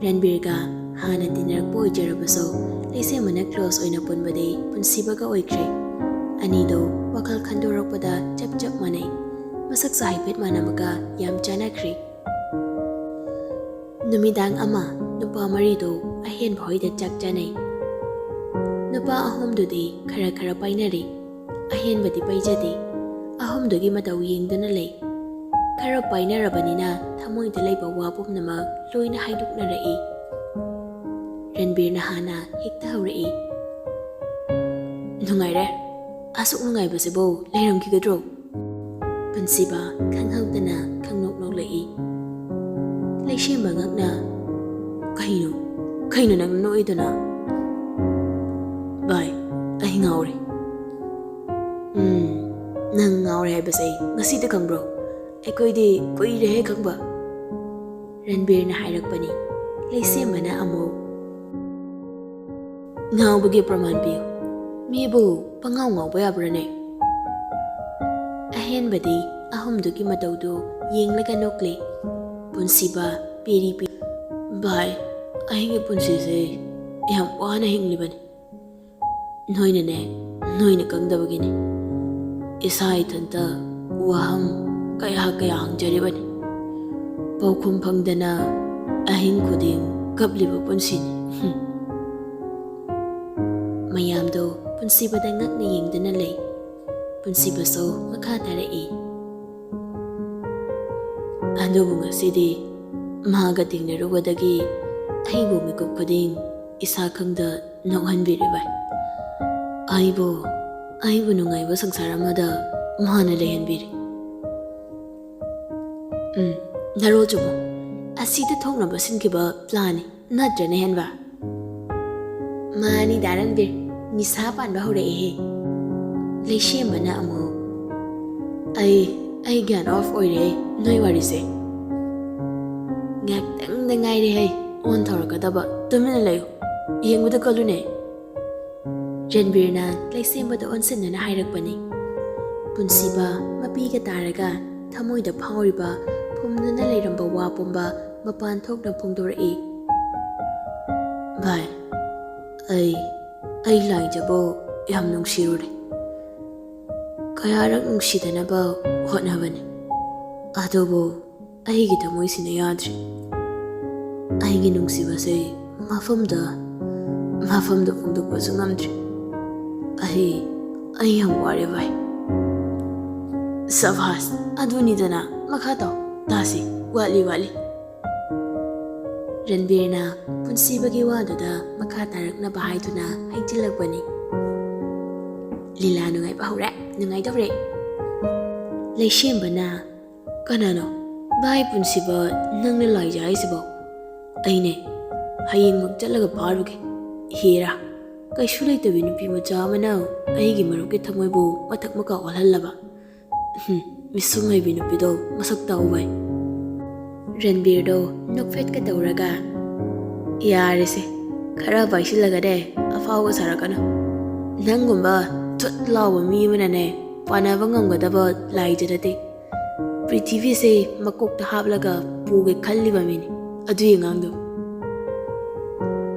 ꯔꯟꯕꯤꯔꯒ ꯍꯥꯟꯅ ꯇꯤꯟꯅꯔꯛꯄ ꯑꯣꯏꯖꯔꯕꯁꯨ, ꯂꯩꯁꯦꯝꯕꯅ close ꯑꯣꯏꯅ ꯄꯨꯟꯕꯗꯤ ꯄꯨꯟꯁꯤꯕꯒ ꯑꯣꯏꯈ꯭ꯔꯦ꯫ ꯑꯅꯤꯗꯣ ꯋꯥꯈꯜ ꯈꯟꯗꯣꯔꯛꯄꯗ ꯆꯞ ꯆꯞ ꯃꯥꯟꯅꯩ꯫ ꯃꯁꯛꯁꯨ ꯍꯥꯏꯐꯦꯠ ꯃꯥꯟꯅꯕꯒ ꯌꯥꯝ ꯆꯥꯟꯅꯈ꯭ꯔꯦ꯫ ꯅꯨꯃꯤꯗꯥꯡ ꯑꯃ ꯅꯨꯄꯥ ꯃꯔꯤꯗꯣ ꯑꯍꯦꯟꯕ ꯍꯣꯏꯗ ꯆꯥꯛ ꯆꯥꯅꯩ꯫ ꯅꯨꯄꯥ ꯑꯍꯨꯝꯗꯨꯗꯤ ꯈꯔ ꯈꯔ ꯄꯥꯏꯅꯔꯦ꯫ ꯑꯍꯦꯟꯕꯗꯤ ꯄꯥꯏꯖꯗꯦ꯫ ꯑꯍꯨꯝꯗꯨꯒꯤ ꯃꯇꯧ ꯌꯦꯡꯗꯨꯅ ꯂꯩ꯫ ꯈꯔ ꯄꯥꯏꯅꯔꯕꯅꯤꯅ ꯊꯃꯣꯏꯗ ꯂꯩꯕ ꯋꯥ ꯄꯨꯝꯅꯃꯛ ꯂꯣꯏꯅ ꯍꯥꯏꯗꯣꯛꯅꯔꯛꯏ꯫ ꯔꯟꯕꯤꯔꯅ ꯍꯥꯟꯅ ꯍꯦꯛꯇ ꯍꯧꯔꯛꯏ꯫ "ꯅꯨꯡꯉꯥꯏꯔꯦ꯫ ꯑꯁꯨꯛ ꯅꯨꯡꯉꯥꯏꯕꯁꯤꯕꯨ ꯂꯩꯔꯝꯈꯤꯒꯗ꯭ꯔꯣ?" ꯄꯨꯟꯁꯤꯕ ꯈꯪꯍꯧꯗꯅ ꯈꯪꯅꯣꯛ ꯅꯣꯛꯂꯛꯏ꯫ ꯂꯩꯁꯦꯝꯕ ꯉꯛꯅ, "ꯀꯩꯅꯣ? ꯀꯩꯅꯣ ꯅꯪ ꯅꯣꯛꯏꯗꯨꯅ?" "ꯚꯥꯏ, ꯑꯩ ꯉꯥꯎꯔꯦ꯫" "ꯎꯝ, ꯅꯪ ꯉꯥꯎꯔꯦ ꯍꯥꯏꯕꯁꯦ ꯉꯁꯤꯗ ꯈꯪꯕ꯭ꯔꯣ? ꯑꯩꯈꯣꯏꯗꯤ ꯀꯨꯏꯔꯦꯍꯦ ꯈꯪꯕ꯫" ꯔꯟꯕꯤꯔꯅ ꯍꯥꯏꯔꯛꯄꯅꯤ꯫ ꯂꯩꯁꯦꯝꯕꯅ ꯑꯃꯨꯛ, "ꯉꯥꯎꯕꯒꯤ ꯄ꯭ꯔꯃꯥꯟ ꯄꯤꯌꯨ꯫ ꯃꯤꯕꯨ ꯄꯉꯥꯎ ꯉꯥꯎꯕ ꯌꯥꯕ꯭ꯔꯅꯦ?" ꯑꯍꯦꯟꯕꯗꯤ ꯑꯍꯨꯝꯗꯨꯒꯤ ꯃꯇꯧꯗꯨ ꯌꯦꯡꯂꯒ ꯅꯣꯛꯂꯤ꯫ ꯄꯨꯟꯁꯤꯕ ꯄꯦꯔꯤ ꯄꯦꯔꯤ, "ꯚꯥꯏ, ꯑꯩꯒꯤ ꯄꯨꯟꯁꯤꯁꯦ ꯌꯥꯝ ꯋꯥꯅ ꯍꯤꯡꯂꯤꯕꯅꯤ꯫ ꯅꯣꯏꯅꯅꯦ, ꯅꯣꯏꯅ ꯈꯪꯗꯕꯒꯤꯅꯤ꯫ ꯏꯁꯥ ꯏꯊꯟꯇ ꯋꯥꯍꯪ ꯀꯌꯥ ꯀꯌꯥ ꯍꯪꯖꯔꯤꯕꯅꯤ꯫ ꯄꯥꯎꯈꯨꯝ ꯐꯪꯗꯅ ꯑꯍꯤꯡ ꯈꯨꯗꯤꯡ ꯀꯞꯂꯤꯕ ꯄꯨꯟꯁꯤꯅꯤ꯫" ꯃꯌꯥꯝꯗꯣ ꯄꯨꯟꯁꯤꯕꯗ ꯉꯛꯅ ꯌꯦꯡꯗꯨꯅ ꯂꯩ꯫ ꯄꯨꯟꯁꯤꯕꯁꯨ ꯃꯈꯥ ꯇꯥꯔꯛꯏ꯫ "ꯑꯗꯨꯕꯨ ꯉꯁꯤꯗꯤ ꯃꯥꯒ ꯊꯦꯡꯅꯔꯨꯕꯗꯒꯤ ꯑꯩꯕꯨ ꯃꯤꯀꯨꯞ ꯈꯨꯗꯤꯡ ꯏꯁꯥ ꯈꯪꯗ ꯅꯣꯛꯍꯟꯕꯤꯔꯦ ꯚꯥꯏ꯫ ꯑꯩꯕꯨ, ꯑꯩꯕꯨ ꯅꯨꯡꯉꯥꯏꯕ ꯁꯪꯁꯥꯔ ꯑꯃꯗ ꯃꯥꯅ ꯂꯩꯍꯟꯕꯤꯔꯦ꯫" "ꯎꯝ, ꯅꯔꯣꯜ ꯆꯨꯝꯃꯣ꯫ ꯑꯁꯤꯗ ꯊꯣꯛꯅꯕ ꯁꯤꯟꯈꯤꯕ ꯄ꯭ꯂꯥꯟꯅꯤ, ꯅꯠꯇ꯭ꯔꯅꯦ ꯍꯦꯟꯕ?" "ꯃꯥꯅꯤ ꯗꯥ ꯔꯟꯕꯤꯔ, ꯅꯤꯁꯥ ꯄꯥꯟꯕ ꯍꯧꯔꯛꯑꯦꯍꯦ꯫" ꯂꯩꯁꯦꯝꯕꯅ ꯑꯃꯨꯛ, "ꯑꯩ, ꯑꯩ ꯒ꯭ꯌꯥꯟ ꯑꯣꯐ ꯑꯣꯏꯔꯦ ꯅꯣꯏ ꯋꯥꯔꯤꯁꯦ꯫ ꯉꯥꯛꯇꯪꯗ ꯉꯥꯏꯔꯦ ꯍꯩ ꯑꯣꯟ ꯊꯧꯔꯛꯀꯗꯕ, ꯇꯨꯃꯤꯟꯅ ꯂꯩꯌꯨ, ꯌꯦꯡꯕꯗ ꯀꯜꯂꯨꯅꯦ꯫" ꯔꯟꯕꯤꯔꯅ ꯂꯩꯁꯦꯝꯕꯗ ꯑꯣꯟꯁꯤꯟꯅꯅ ꯍꯥꯏꯔꯛꯄꯅꯤ꯫ ꯄꯨꯟꯁꯤꯕ ꯃꯄꯤꯒ ꯇꯥꯔꯒ ꯊꯃꯣꯏꯗ ꯐꯥꯎꯔꯤꯕ, ꯐꯨꯝꯗꯨꯅ ꯂꯩꯔꯝꯕ ꯋꯥ ꯄꯨꯝꯕ ꯃꯄꯥꯟ ꯊꯣꯛꯅ ꯐꯣꯡꯗꯣꯔꯛꯏ꯫ "ꯚꯥꯏ, ꯑꯩ, ꯑꯩ ꯂꯥꯏꯖꯕꯨ ꯌꯥꯝ ꯅꯨꯡꯁꯤꯔꯨꯔꯦ꯫ ꯀꯌꯥꯔꯛ ꯅꯨꯡꯁꯤꯗꯅꯕ ꯍꯣꯠꯅꯕꯅꯤ, ꯑꯗꯨꯕꯨ ꯑꯩꯒꯤ ꯊꯃꯣꯏꯁꯤꯅ ꯌꯥꯗ꯭ꯔꯦ꯫ ꯑꯩꯒꯤ ꯅꯨꯡꯁꯤꯕꯁꯦ ꯃꯐꯝꯗ ꯃꯐꯝꯗꯨ ꯐꯣꯡꯗꯣꯛꯄꯁꯨ ꯉꯝꯗ꯭ꯔꯤ꯫ ꯑꯩ ꯑꯩ ꯌꯥꯝ ꯋꯥꯔꯦ ꯚꯥꯏ꯫ ꯁꯕꯥꯁ, ꯑꯗꯨꯅꯤꯗꯅ꯫ ꯃꯈꯥ ꯇꯧ꯫ ꯇꯥꯁꯤ꯫ ꯋꯥꯠꯂꯤ ꯋꯥꯠꯂꯤ꯫ ꯔꯟꯕꯤꯔꯅ ꯄꯨꯟꯁꯤꯕꯒꯤ ꯋꯥꯗꯨꯗ ꯃꯈꯥ ꯇꯥꯔꯛꯅꯕ ꯍꯥꯏꯗꯨꯅ ꯍꯩꯖꯤꯜꯂꯛꯄꯅꯤ꯫ ꯂꯤꯂꯥ ꯅꯨꯡꯉꯥꯏꯕ ꯍꯧꯔꯦ꯫ ꯅꯨꯡꯉꯥꯏꯗꯧꯔꯦ꯫ ꯂꯩꯁꯦꯝꯕꯅ, "ꯀꯅꯥꯅꯣ? ꯚꯥꯏ ꯄꯨꯟꯁꯤꯕ, ꯅꯪꯅ ꯂꯥꯏꯖ ꯍꯥꯏꯁꯤꯕꯣ?" "ꯑꯩꯅꯦ꯫ ꯍꯌꯦꯡꯃꯛ ꯆꯠꯂꯒ ꯐꯥꯔꯨꯒꯦ꯫ ꯍꯦꯔꯥ, ꯀꯩꯁꯨ ꯂꯩꯇꯕꯤ ꯅꯨꯄꯤ ꯃꯆꯥ ꯑꯃꯅ ꯑꯩꯒꯤ ꯃꯔꯨꯞꯀꯤ ꯊꯃꯣꯏꯕꯨ ꯃꯊꯛ ꯃꯈꯥ ꯑꯣꯜꯍꯜꯂꯕ꯫ ꯍꯨꯝ, ꯃꯤꯁꯨꯝ ꯍꯩꯕꯤ ꯅꯨꯄꯤꯗꯣ ꯃꯁꯛ ꯇꯥꯛꯎ ꯚꯥꯏ꯫" ꯔꯟꯕꯤꯔꯗꯣ ꯅꯣꯛꯐꯦꯠꯀ ꯇꯧꯔꯒ, "ꯌꯥꯔꯦꯁꯦ, ꯈꯔ ꯄꯥꯏꯁꯤꯜꯂꯒꯅꯦ ꯑꯐꯥꯎꯕ ꯁꯥꯔꯛꯀꯅꯨ꯫ ꯅꯪꯒꯨꯝꯕ ꯊꯨꯠ ꯂꯥꯎꯕ ꯃꯤ ꯑꯃꯅꯅꯦ ꯄꯥꯟꯅꯕ ꯉꯝꯒꯗꯕ ꯂꯥꯏꯖ ꯅꯠꯇꯦ꯫ ꯄ꯭ꯔꯤꯊꯤꯕꯤꯁꯦ ꯃꯀꯣꯛꯇ ꯍꯥꯞꯂꯒ ꯄꯨꯒꯦ ꯈꯜꯂꯤꯕ ꯃꯤꯅꯤ ꯑꯗꯨꯒꯤ ꯑꯉꯥꯡꯗꯣ꯫"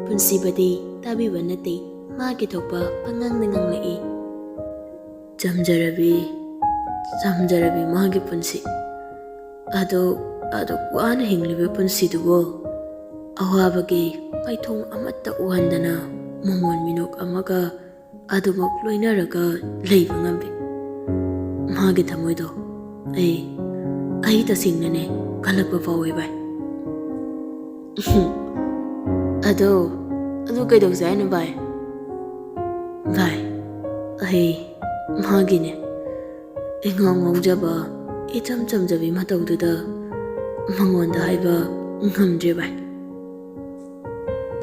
ꯄꯨꯟꯁꯤꯕꯗꯤ ꯇꯥꯕꯤꯕ ꯅꯠꯇꯦ, ꯃꯥꯒꯤ ꯊꯣꯛꯄ ꯄꯉꯥꯡꯗ ꯉꯥꯡꯂꯛꯏ꯫ ꯆꯝꯖꯔꯕꯤ, ꯆꯝꯖꯔꯕꯤ ꯃꯥꯒꯤ ꯄꯨꯟꯁꯤ꯫ ꯑꯗꯨ, ꯑꯗꯨꯛ ꯋꯥꯅ ꯍꯤꯡꯂꯤꯕ ꯄꯨꯟꯁꯤꯗꯨꯕꯨ ꯑꯋꯥꯕꯒꯤ ꯃꯥꯏꯊꯣꯡ ꯑꯃꯠꯇ ꯎꯍꯟꯗꯅ ꯃꯉꯣꯟ ꯃꯤꯅꯣꯛ ꯑꯃꯒ ꯑꯗꯨꯃꯛ ꯂꯣꯏꯅꯔꯒ ꯂꯩꯕ ꯉꯝꯕꯤ꯫ ꯃꯥꯒꯤ ꯊꯃꯣꯏꯗꯣ ꯑꯩ, ꯑꯩ ꯇꯁꯦꯡꯅꯅꯦ ꯀꯜꯂꯛꯄ ꯐꯥꯎꯋꯦ ꯚꯥꯏ꯫ ꯑꯗꯣ, ꯑꯗꯨ ꯀꯩꯗꯧꯁꯦ ꯍꯥꯏꯅꯣ ꯚꯥꯏ? ꯚꯥꯏ, ꯑꯩ ꯃꯥꯒꯤꯅꯦ ꯏꯉꯥꯎ ꯉꯥꯎꯖꯕ, ꯏꯆꯝ ꯆꯝꯖꯕꯤ ꯃꯇꯧꯗꯨꯗ ꯃꯉꯣꯟꯗ ꯍꯥꯏꯕ ꯉꯝꯗ꯭ꯔꯦ ꯚꯥꯏ꯫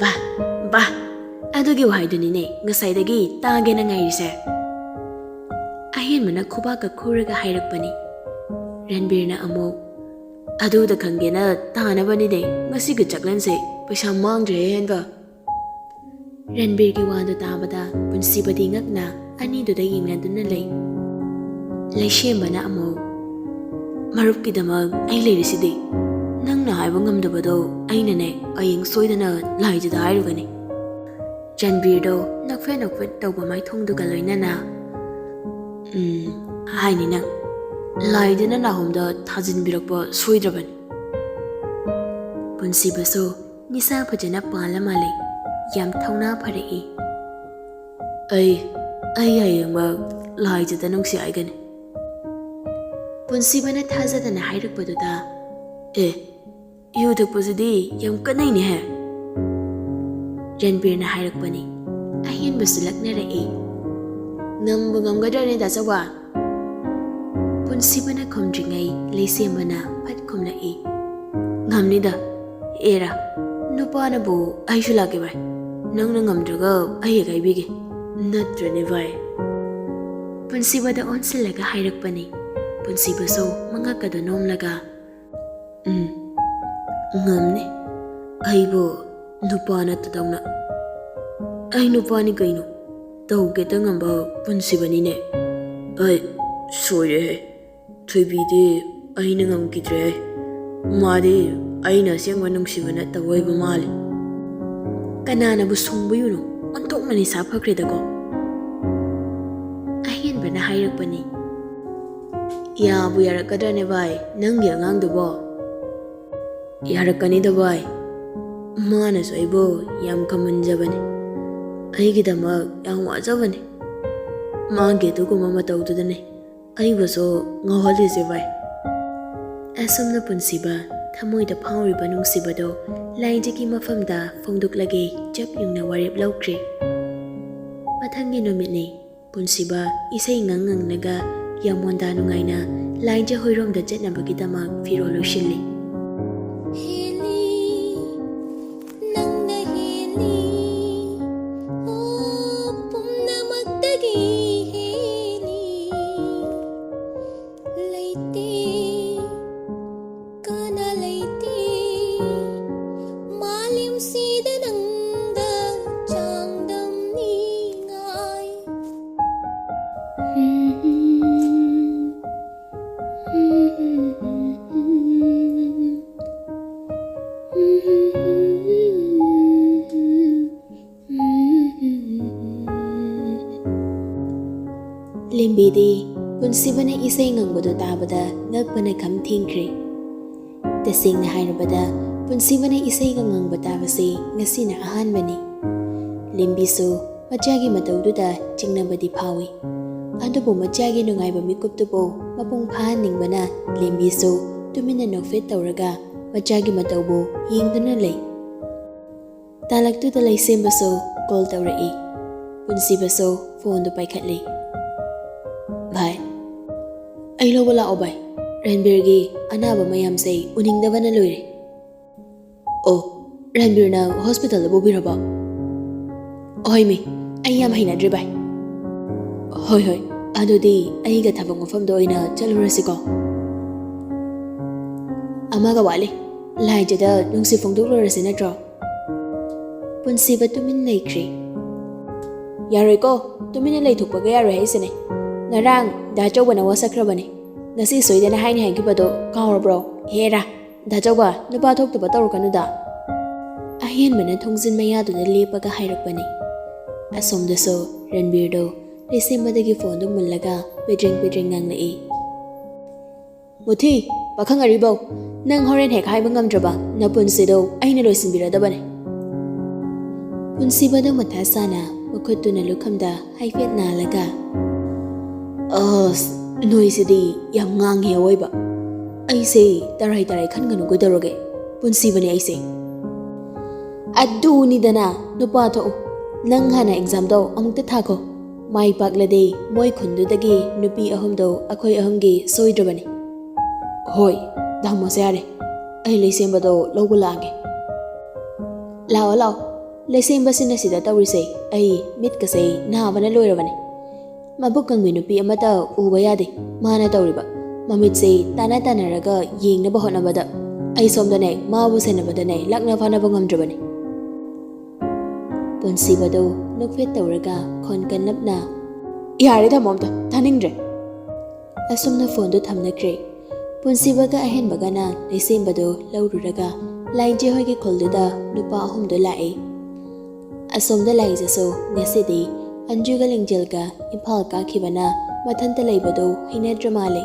ꯚꯥꯏ, ꯚꯥꯏ, ꯑꯗꯨꯒꯤ ꯋꯥꯍꯩꯗꯨꯅꯤꯅꯦ ꯉꯁꯥꯏꯗꯒꯤ ꯇꯥꯒꯦꯅ ꯉꯥꯏꯔꯤꯁꯦ꯫ ꯑꯍꯦꯟꯕꯅ ꯈꯨꯕꯥꯛꯀ ꯈꯨꯔꯒ ꯍꯥꯏꯔꯛꯄꯅꯤ꯫ ꯔꯟꯕꯤꯔꯅ ꯑꯃꯨꯛ, "ꯑꯗꯨꯗ ꯈꯪꯒꯦꯅ ꯇꯥꯅꯕꯅꯤꯅꯦ ꯉꯁꯤꯒꯤ ꯆꯥꯛꯂꯦꯟꯁꯦ, ꯄꯩꯁꯥ ꯃꯥꯡꯗ꯭ꯔꯦ ꯍꯦꯟꯕ꯫" ꯔꯟꯕꯤꯔꯒꯤ ꯋꯥꯗꯨ ꯇꯥꯕꯗ ꯄꯨꯟꯁꯤꯕꯗꯤ ꯉꯛꯅ ꯑꯅꯤꯗꯨꯗ ꯌꯦꯡꯅꯗꯨꯅ ꯂꯩ꯫ ꯂꯩꯁꯦꯝꯕꯅ ꯑꯃꯨꯛ, "ꯃꯔꯨꯞꯀꯤꯗꯃꯛ ꯑꯩ ꯂꯩꯔꯤꯁꯤꯗꯤ꯫ ꯅꯪꯅ ꯍꯥꯏꯕ ꯉꯝꯗꯕꯗꯣ ꯑꯩꯅꯅꯦ ꯍꯌꯦꯡ ꯁꯣꯏꯗꯅ ꯂꯥꯏꯖꯗ ꯍꯥꯏꯔꯨꯒꯅꯤ꯫" ꯔꯟꯕꯤꯔꯗꯣ ꯅꯣꯛꯐꯦꯠ ꯅꯣꯛꯐꯦꯠ ꯇꯧꯕ ꯃꯥꯏꯊꯣꯡꯗꯨꯒ ꯂꯣꯏꯅꯅ, "ꯎꯝ, ꯍꯥꯏꯅꯤ ꯅꯪ꯫ ꯂꯥꯏꯗꯨꯅ ꯅꯥꯍꯣꯝꯗ ꯊꯥꯖꯤꯟꯕꯤꯔꯛꯄ ꯁꯣꯏꯗ꯭ꯔꯕꯅꯤ꯫" ꯄꯨꯟꯁꯤꯕꯁꯨ ꯅꯤꯁꯥ ꯐꯖꯅ ꯄꯥꯜꯂ ꯃꯥꯜꯂꯦ꯫ ꯌꯥꯝ ꯊꯧꯅꯥ ꯐꯔꯛꯏ꯫ "ꯑꯩ, ꯑꯩ ꯍꯌꯦꯡꯃꯛ ꯂꯥꯏꯖꯗ ꯅꯨꯡꯁꯤ ꯍꯥꯏꯒꯅꯤ꯫" ꯄꯨꯟꯁꯤꯕꯅ ꯊꯥꯖꯗꯅ ꯍꯥꯏꯔꯛꯄꯗꯨꯗ, "ꯑꯦ, ꯌꯨ ꯊꯛꯄꯁꯤꯗꯤ ꯌꯥꯝ ꯀꯥꯟꯅꯩꯅꯦꯍꯦ꯫" ꯔꯟꯕꯤꯔꯅ ꯍꯥꯏꯔꯛꯄꯅꯤ꯫ ꯑꯍꯦꯟꯕꯁꯨ ꯂꯛꯅꯔꯛꯏ꯫ "ꯉꯝꯕꯨ ꯉꯝꯒꯗ꯭ꯔꯅꯦ ꯗꯥ ꯆꯧꯕ?" ꯄꯨꯟꯁꯤꯕꯅ ꯈꯨꯝꯗ꯭ꯔꯤꯉꯩ ꯂꯩꯁꯦꯝꯕꯅ ꯐꯠ ꯈꯨꯝꯂꯛꯏ꯫ "ꯉꯝꯅꯤꯗ꯫ ꯑꯦꯔꯥ, ꯅꯨꯄꯥꯅꯕꯨ ꯑꯩꯁꯨ ꯂꯥꯛꯀꯦ ꯚꯥꯏ꯫ ꯅꯪꯅ ꯉꯝꯗ꯭ꯔꯒ ꯑꯩ ꯍꯦꯛ ꯍꯥꯏꯕꯤꯒꯦ꯫ ꯅꯠꯇ꯭ꯔꯅꯦ ꯚꯥꯏ?" ꯄꯨꯟꯁꯤꯕꯗ ꯑꯣꯟꯁꯤꯜꯂꯒ ꯍꯥꯏꯔꯛꯄꯅꯤ꯫ ꯄꯨꯟꯁꯤꯕꯁꯨ ꯃꯉꯛꯀꯗꯣ ꯅꯣꯝꯂꯒ, "ꯎꯝ, ꯉꯝꯅꯤ꯫ ꯑꯩꯕꯨ ꯅꯨꯄꯥ ꯅꯠꯇꯗꯧꯅ꯫ ꯑꯩ ꯅꯨꯄꯥꯅꯤ ꯀꯩꯅꯣ꯫ ꯇꯧꯒꯦꯇ ꯉꯝꯕ ꯄꯨꯟꯁꯤꯕꯅꯤꯅꯦ꯫" "ꯑꯩ ꯁꯣꯏꯔꯦꯍꯦ꯫ ꯊꯣꯏꯕꯤꯗꯤ ꯑꯩꯅ ꯉꯝꯈꯤꯗ꯭ꯔꯦꯍꯦ꯫ ꯃꯥꯗꯤ ꯑꯩꯅ ꯑꯁꯦꯡꯕ ꯅꯨꯡꯁꯤꯕ ꯅꯠꯇꯕ ꯑꯣꯏꯕ ꯃꯥꯜꯂꯦ꯫" "ꯀꯅꯥꯅꯕꯨ ꯁꯨꯡꯕ ꯌꯨꯅꯣ? ꯑꯣꯟꯊꯣꯛꯅ ꯅꯤꯁꯥ ꯐꯈ꯭ꯔꯦꯗꯀꯣ꯫" ꯑꯍꯦꯟꯕꯅ ꯍꯥꯏꯔꯛꯄꯅꯤ꯫ "ꯌꯥꯕꯨ ꯌꯥꯔꯛꯀꯗ꯭ꯔꯅꯦ ꯚꯥꯏ, ꯅꯪꯒꯤ ꯑꯉꯥꯡꯗꯨꯕꯣ?" "ꯌꯥꯔꯛꯀꯅꯤꯗ ꯚꯥꯏ꯫ ꯃꯥꯅꯁꯨ ꯑꯩꯕꯨ ꯌꯥꯝ ꯈꯝꯍꯟꯖꯕꯅꯤ꯫ ꯑꯩꯒꯤꯗꯃꯛ ꯌꯥꯝ ꯋꯥꯖꯕꯅꯤ꯫ ꯃꯥꯒꯤ ꯑꯗꯨꯒꯨꯝꯕ ꯃꯇꯧꯗꯨꯗꯅꯤ ꯑꯩꯕꯨꯁꯨ ꯉꯥꯎꯍꯜꯂꯤꯁꯦ ꯚꯥꯏ꯫" ꯑꯁꯨꯝꯅ ꯄꯨꯟꯁꯤꯕ ꯊꯃꯣꯏꯗ ꯐꯥꯎꯔꯤꯕ ꯅꯨꯡꯁꯤꯕꯗꯣ ꯂꯥꯏꯖꯒꯤ ꯃꯐꯝꯗ ꯐꯣꯡꯗꯣꯛꯂꯒꯦ ꯆꯞ ꯌꯨꯡꯅ ꯋꯥꯔꯦꯞ ꯂꯧꯈ꯭ꯔꯦ꯫ ꯃꯊꯪꯒꯤ ꯅꯨꯃꯤꯠꯅꯤ꯫ ꯄꯨꯟꯁꯤꯕ ꯏꯁꯩ ꯉꯪ ꯉꯪꯂꯒ ꯌꯥꯝꯃꯣꯟꯗꯥ ꯅꯨꯡꯉꯥꯏꯅ ꯂꯥꯏꯖ ꯍꯣꯏꯔꯣꯝꯗ ꯆꯠꯅꯕꯒꯤꯗꯃꯛ ꯐꯤꯔꯣꯜ ꯂꯣꯏꯁꯤꯜꯂꯤ꯫ ꯍꯦꯜꯂꯤ, ꯅꯪꯅ ꯍꯦꯜꯂꯤ, ꯑꯣ, ꯄꯨꯝꯅꯃꯛꯇꯒꯤ ꯍꯦꯜꯂꯤ꯫ ꯂꯩꯇꯦ, ꯀꯅꯥ ꯂꯩꯇꯦ, ꯃꯥꯂꯦꯝꯁꯤꯗ ꯅꯪꯗ ꯆꯥꯡꯗꯝꯅꯤꯉꯥꯏ꯫ ꯂꯦꯝꯕꯤꯗꯤ ꯄꯨꯟꯁꯤꯕꯅ ꯏꯁꯩ ꯉꯪꯕꯗꯨ ꯇꯥꯕꯗ ꯉꯛꯄꯅ ꯈꯝ ꯊꯦꯡꯈ꯭ꯔꯦ꯫ ꯇꯁꯦꯡꯅ ꯍꯥꯏꯔꯕꯗ, ꯄꯨꯟꯁꯤꯕꯅ ꯏꯁꯩꯒ ꯉꯪꯕ ꯇꯥꯕꯁꯤ ꯉꯁꯤꯅ ꯑꯍꯥꯟꯕꯅꯤ꯫ ꯂꯦꯝꯕꯤꯁꯨ ꯃꯆꯥꯒꯤ ꯃꯇꯧꯗꯨꯗ ꯆꯤꯡꯅꯕꯗꯤ ꯐꯥꯎꯏ꯫ ꯑꯗꯨꯕꯨ ꯃꯆꯥꯒꯤ ꯅꯨꯡꯉꯥꯏꯕ ꯃꯤꯀꯨꯞꯇꯨꯕꯨ ꯃꯄꯨꯡ ꯐꯥꯍꯟꯅꯤꯡꯕꯅ ꯂꯦꯝꯕꯤꯁꯨ ꯇꯨꯃꯤꯟꯅ ꯅꯣꯛꯐꯦꯠ ꯇꯧꯔꯒ ꯃꯆꯥꯒꯤ ꯃꯇꯧꯕꯨ ꯌꯦꯡꯗꯨꯅ ꯂꯩ꯫ ꯇꯥꯂꯛꯇꯨꯗ ꯂꯩꯁꯦꯝꯕꯁꯨ ꯀꯣꯜ ꯇꯧꯔꯛꯏ꯫ ꯄꯨꯟꯁꯤꯕꯁꯨ ꯐꯣꯟꯗꯨ ꯄꯥꯏꯈꯠꯂꯤ꯫ "ꯚꯥꯏ, ꯑꯩ ꯂꯧꯕ ꯂꯥꯛꯑꯣ ꯚꯥꯏ꯫ ꯔꯟꯕꯤꯔꯒꯤ ꯑꯅꯥꯕ ꯃꯌꯥꯝꯁꯦ ꯎꯅꯤꯡꯗꯕꯅ ꯂꯣꯏꯔꯦ꯫" "ꯑꯣ, ꯔꯟꯕꯤꯔꯅ ꯍꯣꯁꯄꯤꯇꯥꯜꯗ ꯄꯨꯕꯤꯔꯕꯣ?" "ꯍꯣꯏ ꯃꯤ, ꯑꯩ ꯌꯥꯝ ꯍꯩꯅꯗ꯭ꯔꯦ ꯚꯥꯏ꯫" "ꯍꯣꯏ ꯍꯣꯏ, ꯑꯗꯨꯗꯤ ꯑꯩꯒ ꯊꯕꯛ ꯃꯐꯝꯗ ꯑꯣꯏꯅ ꯆꯠꯂꯨꯔꯁꯤꯀꯣ꯫" "ꯑꯃꯒ ꯋꯥꯠꯂꯤ꯫ ꯂꯥꯏꯖꯗ ꯅꯨꯡꯁꯤ ꯐꯣꯡꯗꯣꯛꯂꯨꯔꯁꯤ ꯅꯠꯇ꯭ꯔꯣ?" ꯄꯨꯟꯁꯤꯕ ꯇꯨꯃꯤꯟ ꯂꯩꯈ꯭ꯔꯦ꯫ "ꯌꯥꯔꯣꯏꯀꯣ, ꯇꯨꯃꯤꯟꯅ ꯂꯩꯊꯣꯛꯄꯒ ꯌꯥꯔꯣꯏ ꯍꯥꯏꯁꯤꯅꯦ꯫ ꯉꯔꯥꯡ ꯗꯥ ꯆꯧꯕꯅ ꯋꯥꯁꯛꯈ꯭ꯔꯕꯅꯦ꯫ ꯉꯁꯤ ꯁꯣꯏꯗꯅ ꯍꯥꯏꯅꯤ ꯍꯥꯏꯈꯤꯕꯗꯣ ꯀꯥꯎꯔꯕ꯭ꯔꯣ? ꯍꯦꯔꯥ, ꯗꯥ ꯆꯧꯕ, ꯅꯨꯄꯥ ꯊꯣꯛꯇꯕ ꯇꯧꯔꯛꯀꯅꯨꯗ꯫" ꯑꯍꯦꯟꯕꯅ ꯊꯣꯡꯖꯤꯟ ꯃꯌꯥꯗꯨꯗ ꯂꯦꯞꯄꯒ ꯍꯥꯏꯔꯛꯄꯅꯤ꯫ ꯑꯁꯣꯝꯗꯁꯨ ꯔꯟꯕꯤꯔꯗꯣ ꯂꯩꯁꯦꯝꯕꯗꯒꯤ ꯐꯣꯟꯗꯨ ꯃꯨꯜꯂꯒ ꯄꯦꯗ꯭ꯔꯦꯡ ꯄꯦꯗ꯭ꯔꯦꯡ ꯉꯥꯡꯂꯛꯏ꯫ "ꯃꯨꯊꯤ, ꯄꯥꯈꯪ ꯑꯔꯤꯕꯧ, ꯅꯪ ꯍꯣꯔꯦꯟ ꯍꯦꯛ ꯍꯥꯏꯕ ꯉꯝꯗ꯭ꯔꯕ ꯅꯄꯨꯟꯁꯤꯗꯣ ꯑꯩꯅ ꯂꯣꯏꯁꯤꯟꯕꯤꯔꯗꯕꯅꯦ꯫" ꯄꯨꯟꯁꯤꯕꯗꯣ ꯃꯊꯥ ꯁꯥꯅ ꯃꯈꯨꯠꯇꯨꯅ ꯂꯨꯈꯝꯗ ꯍꯥꯏꯐꯦꯠ ꯅꯥꯜꯂꯒ, "ꯑꯁ, ꯅꯣꯏꯁꯤꯗꯤ ꯌꯥꯝ ꯉꯥꯡꯉꯦ ꯑꯋꯣꯏꯕ꯫ ꯑꯩꯁꯦ ꯇꯔꯥꯏ ꯇꯔꯥꯏ ꯈꯟꯒꯅꯨ ꯀꯩꯗꯧꯔꯒꯦ? ꯄꯨꯟꯁꯤꯕꯅꯦ ꯑꯩꯁꯦ꯫" "ꯑꯗꯨꯅꯤꯗꯅ, ꯅꯨꯄꯥ ꯊꯣꯛꯎ꯫ ꯅꯪ ꯍꯥꯟꯅ ꯑꯦꯛꯖꯥꯝꯗꯣ ꯑꯃꯨꯛꯇ ꯊꯥꯈꯣ꯫ ꯃꯥꯏ ꯄꯥꯛꯂꯗꯤ ꯃꯣꯏ ꯈꯨꯟꯗꯨꯗꯒꯤ ꯅꯨꯄꯤ ꯑꯍꯨꯝꯗꯣ ꯑꯩꯈꯣꯏ ꯑꯍꯨꯝꯒꯤ ꯁꯣꯏꯗ꯭ꯔꯕꯅꯤ꯫" "ꯍꯣꯏ, ꯊꯝꯃꯣꯁꯦ ꯌꯥꯔꯦ꯫ ꯑꯩ ꯂꯩꯁꯦꯝꯕꯗꯣ ꯂꯧꯕ ꯂꯥꯛꯑꯒꯦ꯫" "ꯂꯥꯛꯑꯣ, ꯂꯥꯛꯑꯣ꯫ ꯂꯩꯁꯦꯝꯕꯁꯤꯅ ꯁꯤꯗ ꯇꯧꯔꯤꯁꯦ꯫ ꯑꯩ ꯃꯤꯠꯀꯁꯦ ꯅꯥꯕꯅ ꯂꯣꯏꯔꯕꯅꯦ꯫ ꯃꯕꯨꯛ ꯀꯪꯕꯤ ꯅꯨꯄꯤ ꯑꯃꯠꯇ ꯎꯕ ꯌꯥꯗꯦ ꯃꯥꯅ ꯇꯧꯔꯤꯕ꯫ ꯃꯃꯤꯠꯁꯦ ꯇꯥꯟꯅ ꯇꯥꯟꯅꯔꯒ ꯌꯦꯡꯅꯕ ꯍꯣꯠꯅꯕꯗ ꯑꯩ ꯁꯣꯝꯗꯅꯦ ꯃꯥꯕꯨ ꯁꯦꯟꯅꯕꯗꯅꯦ ꯂꯥꯛꯅ ꯐꯥꯅꯕ ꯉꯝꯗ꯭ꯔꯕꯅꯦ꯫" ꯄꯨꯟꯁꯤꯕꯗꯨ ꯅꯣꯛꯐꯦꯠ ꯇꯧꯔꯒ ꯈꯣꯟ ꯀꯟꯂꯞꯅ, "ꯌꯥꯔꯦ, ꯊꯝꯃꯣ ꯑꯝꯇ, ꯇꯥꯅꯤꯡꯗ꯭ꯔꯦ꯫" ꯑꯁꯨꯝꯅ ꯐꯣꯟꯗꯨ ꯊꯝꯅꯈ꯭ꯔꯦ꯫ ꯄꯨꯟꯁꯤꯕꯒ ꯑꯍꯦꯟꯕꯒꯅ ꯂꯩꯁꯦꯝꯕꯗꯨ ꯂꯧꯔꯨꯔꯒ ꯂꯥꯏꯖꯦ ꯍꯣꯏꯒꯤ ꯈꯨꯜꯗꯨꯗ ꯅꯨꯄꯥ ꯑꯍꯨꯝꯗꯨ ꯂꯥꯛꯏ꯫ ꯑꯁꯣꯝꯗ ꯂꯥꯏꯖꯁꯨ ꯉꯁꯤꯗꯤ ꯑꯟꯖꯨꯒ ꯂꯤꯡꯖꯦꯜꯒ ꯏꯝꯐꯥꯜ ꯀꯥꯈꯤꯕꯅ ꯃꯊꯟꯇ ꯂꯩꯕꯗꯨ ꯍꯩꯅꯗ꯭ꯔ ꯃꯥꯜꯂꯦ꯫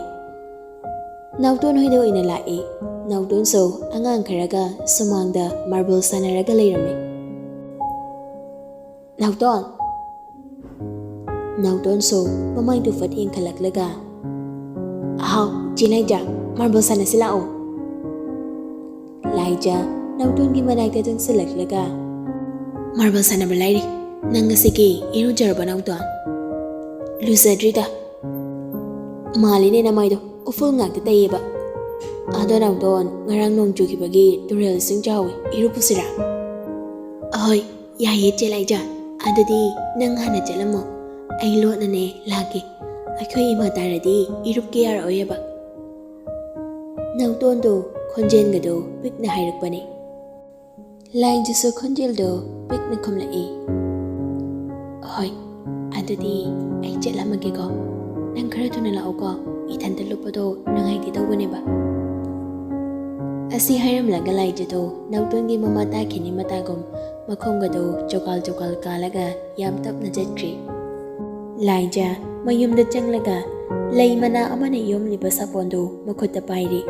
ꯅꯥꯎꯇꯣꯟ ꯍꯣꯏꯗ ꯑꯣꯏꯅ ꯂꯥꯛꯏ꯫ ꯅꯥꯎꯇꯣꯟꯁꯨ ꯑꯉꯥꯡ ꯈꯔꯒ ꯁꯨꯃꯥꯡꯗ ꯃꯥꯔꯕꯜ ꯁꯥꯟꯅꯔꯒ ꯂꯩꯔꯝꯃꯤ꯫ "ꯅꯥꯎꯇꯣꯟ!" ꯅꯥꯎꯇꯣꯟꯁꯨ ꯃꯃꯥꯏꯗꯨ ꯐꯠ ꯌꯦꯡꯈꯠꯂꯛꯂꯒ, "ꯍꯥꯎ, ꯆꯦ ꯂꯥꯏꯖꯥ, ꯃꯥꯔꯕꯜ ꯁꯥꯟꯅꯁꯤ ꯂꯥꯛꯑꯣ꯫" ꯂꯥꯏꯖꯥ ꯅꯥꯎꯇꯣꯟꯒꯤ ꯃꯅꯥꯛꯇ ꯆꯪꯁꯤꯜꯂꯛꯂꯒ, "ꯃꯥꯔꯕꯜ ꯁꯥꯟꯅꯕ ꯂꯥꯏꯔꯤ꯫ ꯅꯪ ꯉꯁꯤꯒꯤ ꯏꯔꯨꯖꯔꯕ, ꯅꯥꯎꯇꯣꯟ?" "ꯂꯨꯖꯗ꯭ꯔꯤꯗ꯫" "ꯃꯥꯜꯂꯤꯅꯦ ꯅꯃꯥꯏꯗꯣ, ꯎꯐꯨꯜ ꯉꯥꯛꯇ ꯇꯩꯌꯦꯕ꯫ ꯑꯗꯣ ꯅꯥꯎꯇꯣꯟ, ꯉꯔꯥꯡ ꯅꯣꯡ ꯆꯨꯈꯤꯕꯒꯤ ꯇꯨꯔꯦꯜ ꯏꯁꯤꯡ ꯆꯥꯎꯋꯤ, ꯏꯔꯨ ꯄꯨꯁꯤꯔꯥ?" "ꯑꯍꯣꯏ, ꯌꯥꯏꯌꯦ ꯆꯦ ꯂꯥꯏꯖꯥ꯫ ꯑꯗꯨꯗꯤ ꯅꯪ ꯍꯥꯟꯅ ꯆꯠꯂꯝꯃꯣ, ꯑꯩ ꯂꯣꯠꯅꯅꯦ ꯂꯥꯛꯀꯦ꯫ ꯑꯩꯈꯣꯏ ꯏꯃꯥ ꯇꯥꯔꯗꯤ ꯏꯔꯨꯞꯀꯦ ꯌꯥꯔꯛꯑꯣꯏꯌꯦꯕ꯫" ꯅꯥꯎꯇꯣꯟꯗꯣ ꯈꯣꯟꯖꯦꯜꯒꯗꯣ ꯄꯤꯛꯅ ꯍꯥꯏꯔꯛꯄꯅꯦ꯫ ꯂꯥꯏꯖꯥꯁꯨ ꯈꯣꯟꯖꯦꯜꯗꯣ ꯄꯤꯛꯅ ꯈꯨꯝꯂꯛꯏ꯫ "ꯍꯣꯏ, ꯑꯗꯨꯗꯤ ꯑꯩ ꯆꯠꯂꯝꯃꯒꯦꯀꯣ꯫ ꯅꯪ ꯈꯔ ꯊꯨꯅ ꯂꯥꯛꯑꯣꯀꯣ, ꯏꯊꯟꯇ ꯂꯨꯞꯄꯗꯣ ꯅꯨꯡꯉꯥꯏꯇꯦ ꯇꯧꯕꯅꯦꯕ꯫" ꯑꯁꯤ ꯍꯥꯏꯔꯝꯂꯒ ꯂꯥꯏꯖꯥꯗꯣ ꯅꯥꯎꯇꯣꯟꯒꯤ ꯃꯃꯥ ꯇꯥꯈꯤꯅꯤ ꯃꯇꯥꯒꯨꯝ ꯃꯈꯣꯡꯒꯗꯣ ꯆꯣꯀꯥꯜ ꯆꯣꯀꯥꯜ ꯀꯥꯜꯂꯒ ꯌꯥꯝ ꯇꯞꯅ ꯆꯠꯈ꯭ꯔꯦ꯫ ꯂꯥꯏꯖꯥ ꯃꯌꯨꯝꯗ ꯆꯪꯂꯒ ꯂꯩ ꯃꯅꯥ ꯑꯃꯅ ꯌꯣꯝꯂꯤꯕ ꯁꯥꯄꯣꯟꯗꯨ ꯃꯈꯨꯠꯇ ꯄꯥꯏꯔꯦ꯫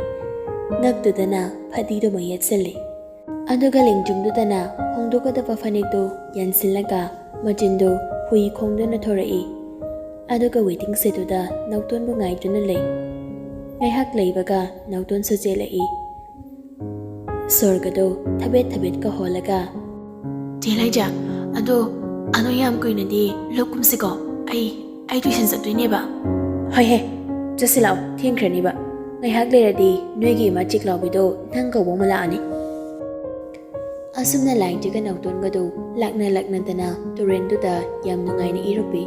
ꯉꯛꯇꯨꯗꯅ ꯐꯗꯤꯗꯨꯃ ꯌꯦꯠꯁꯤꯜꯂꯤ꯫ ꯑꯗꯨꯒ ꯂꯦꯡꯖꯨꯝꯗꯨꯗꯅ ꯍꯣꯡꯗꯣꯛꯀꯗꯕ ꯐꯅꯦꯛꯇꯨ ꯌꯥꯟꯁꯤꯜꯂꯒ ꯃꯆꯤꯟꯗꯨ ꯍꯨꯏ ꯈꯣꯡꯗꯨꯅ ꯊꯣꯔꯛꯏ꯫ ꯑꯗꯨꯒ ꯋꯦꯇꯤꯡ ꯁꯦꯠꯇꯨꯗ ꯅꯥꯎꯇꯣꯟꯕꯨ ꯉꯥꯏꯗꯨꯅ ꯂꯩ꯫ ꯉꯥꯏꯍꯥꯛ ꯂꯩꯕꯒ ꯅꯥꯎꯇꯣꯟꯁꯨ ꯆꯦꯜꯂꯛꯏ꯫ ꯁꯣꯔꯒꯗꯣ ꯊꯕꯦꯠ ꯊꯕꯦꯠꯀ ꯍꯣꯜꯂꯒ, "ꯆꯦ ꯂꯥꯏꯖꯥ, ꯑꯗꯣ, ꯑꯗꯣ ꯌꯥꯝ ꯀꯨꯏꯅꯗꯤ ꯂꯨꯞꯀꯨꯝꯁꯤꯀꯣ, ꯑꯩ, ꯑꯩ ꯇꯨꯏꯁꯟ ꯆꯠꯇꯣꯏꯅꯦꯕ꯫" "ꯍꯣꯏꯍꯦ, ꯆꯠꯁꯤ ꯂꯥꯛꯑꯣ, ꯊꯦꯡꯈ꯭ꯔꯅꯤꯕ꯫ ꯉꯥꯏꯍꯥꯛ ꯂꯩꯔꯗꯤ ꯅꯣꯏꯒꯤ ꯏꯃꯥ ꯆꯤꯛꯂꯥꯎꯕꯤꯗꯣ ꯅꯪ ꯀꯧꯕ ꯑꯃꯨꯛ ꯂꯥꯛꯑꯅꯤ꯫" ꯑꯁꯨꯝꯅ ꯂꯥꯏꯖꯥꯒ ꯅꯥꯎꯇꯣꯟꯒꯗꯨ ꯂꯥꯛꯅ ꯂꯥꯛꯅꯗꯅ ꯇꯨꯔꯦꯟꯗꯨꯗ ꯌꯥꯝ ꯅꯨꯡꯉꯥꯏꯅ ꯏꯔꯨꯞꯄꯤ꯫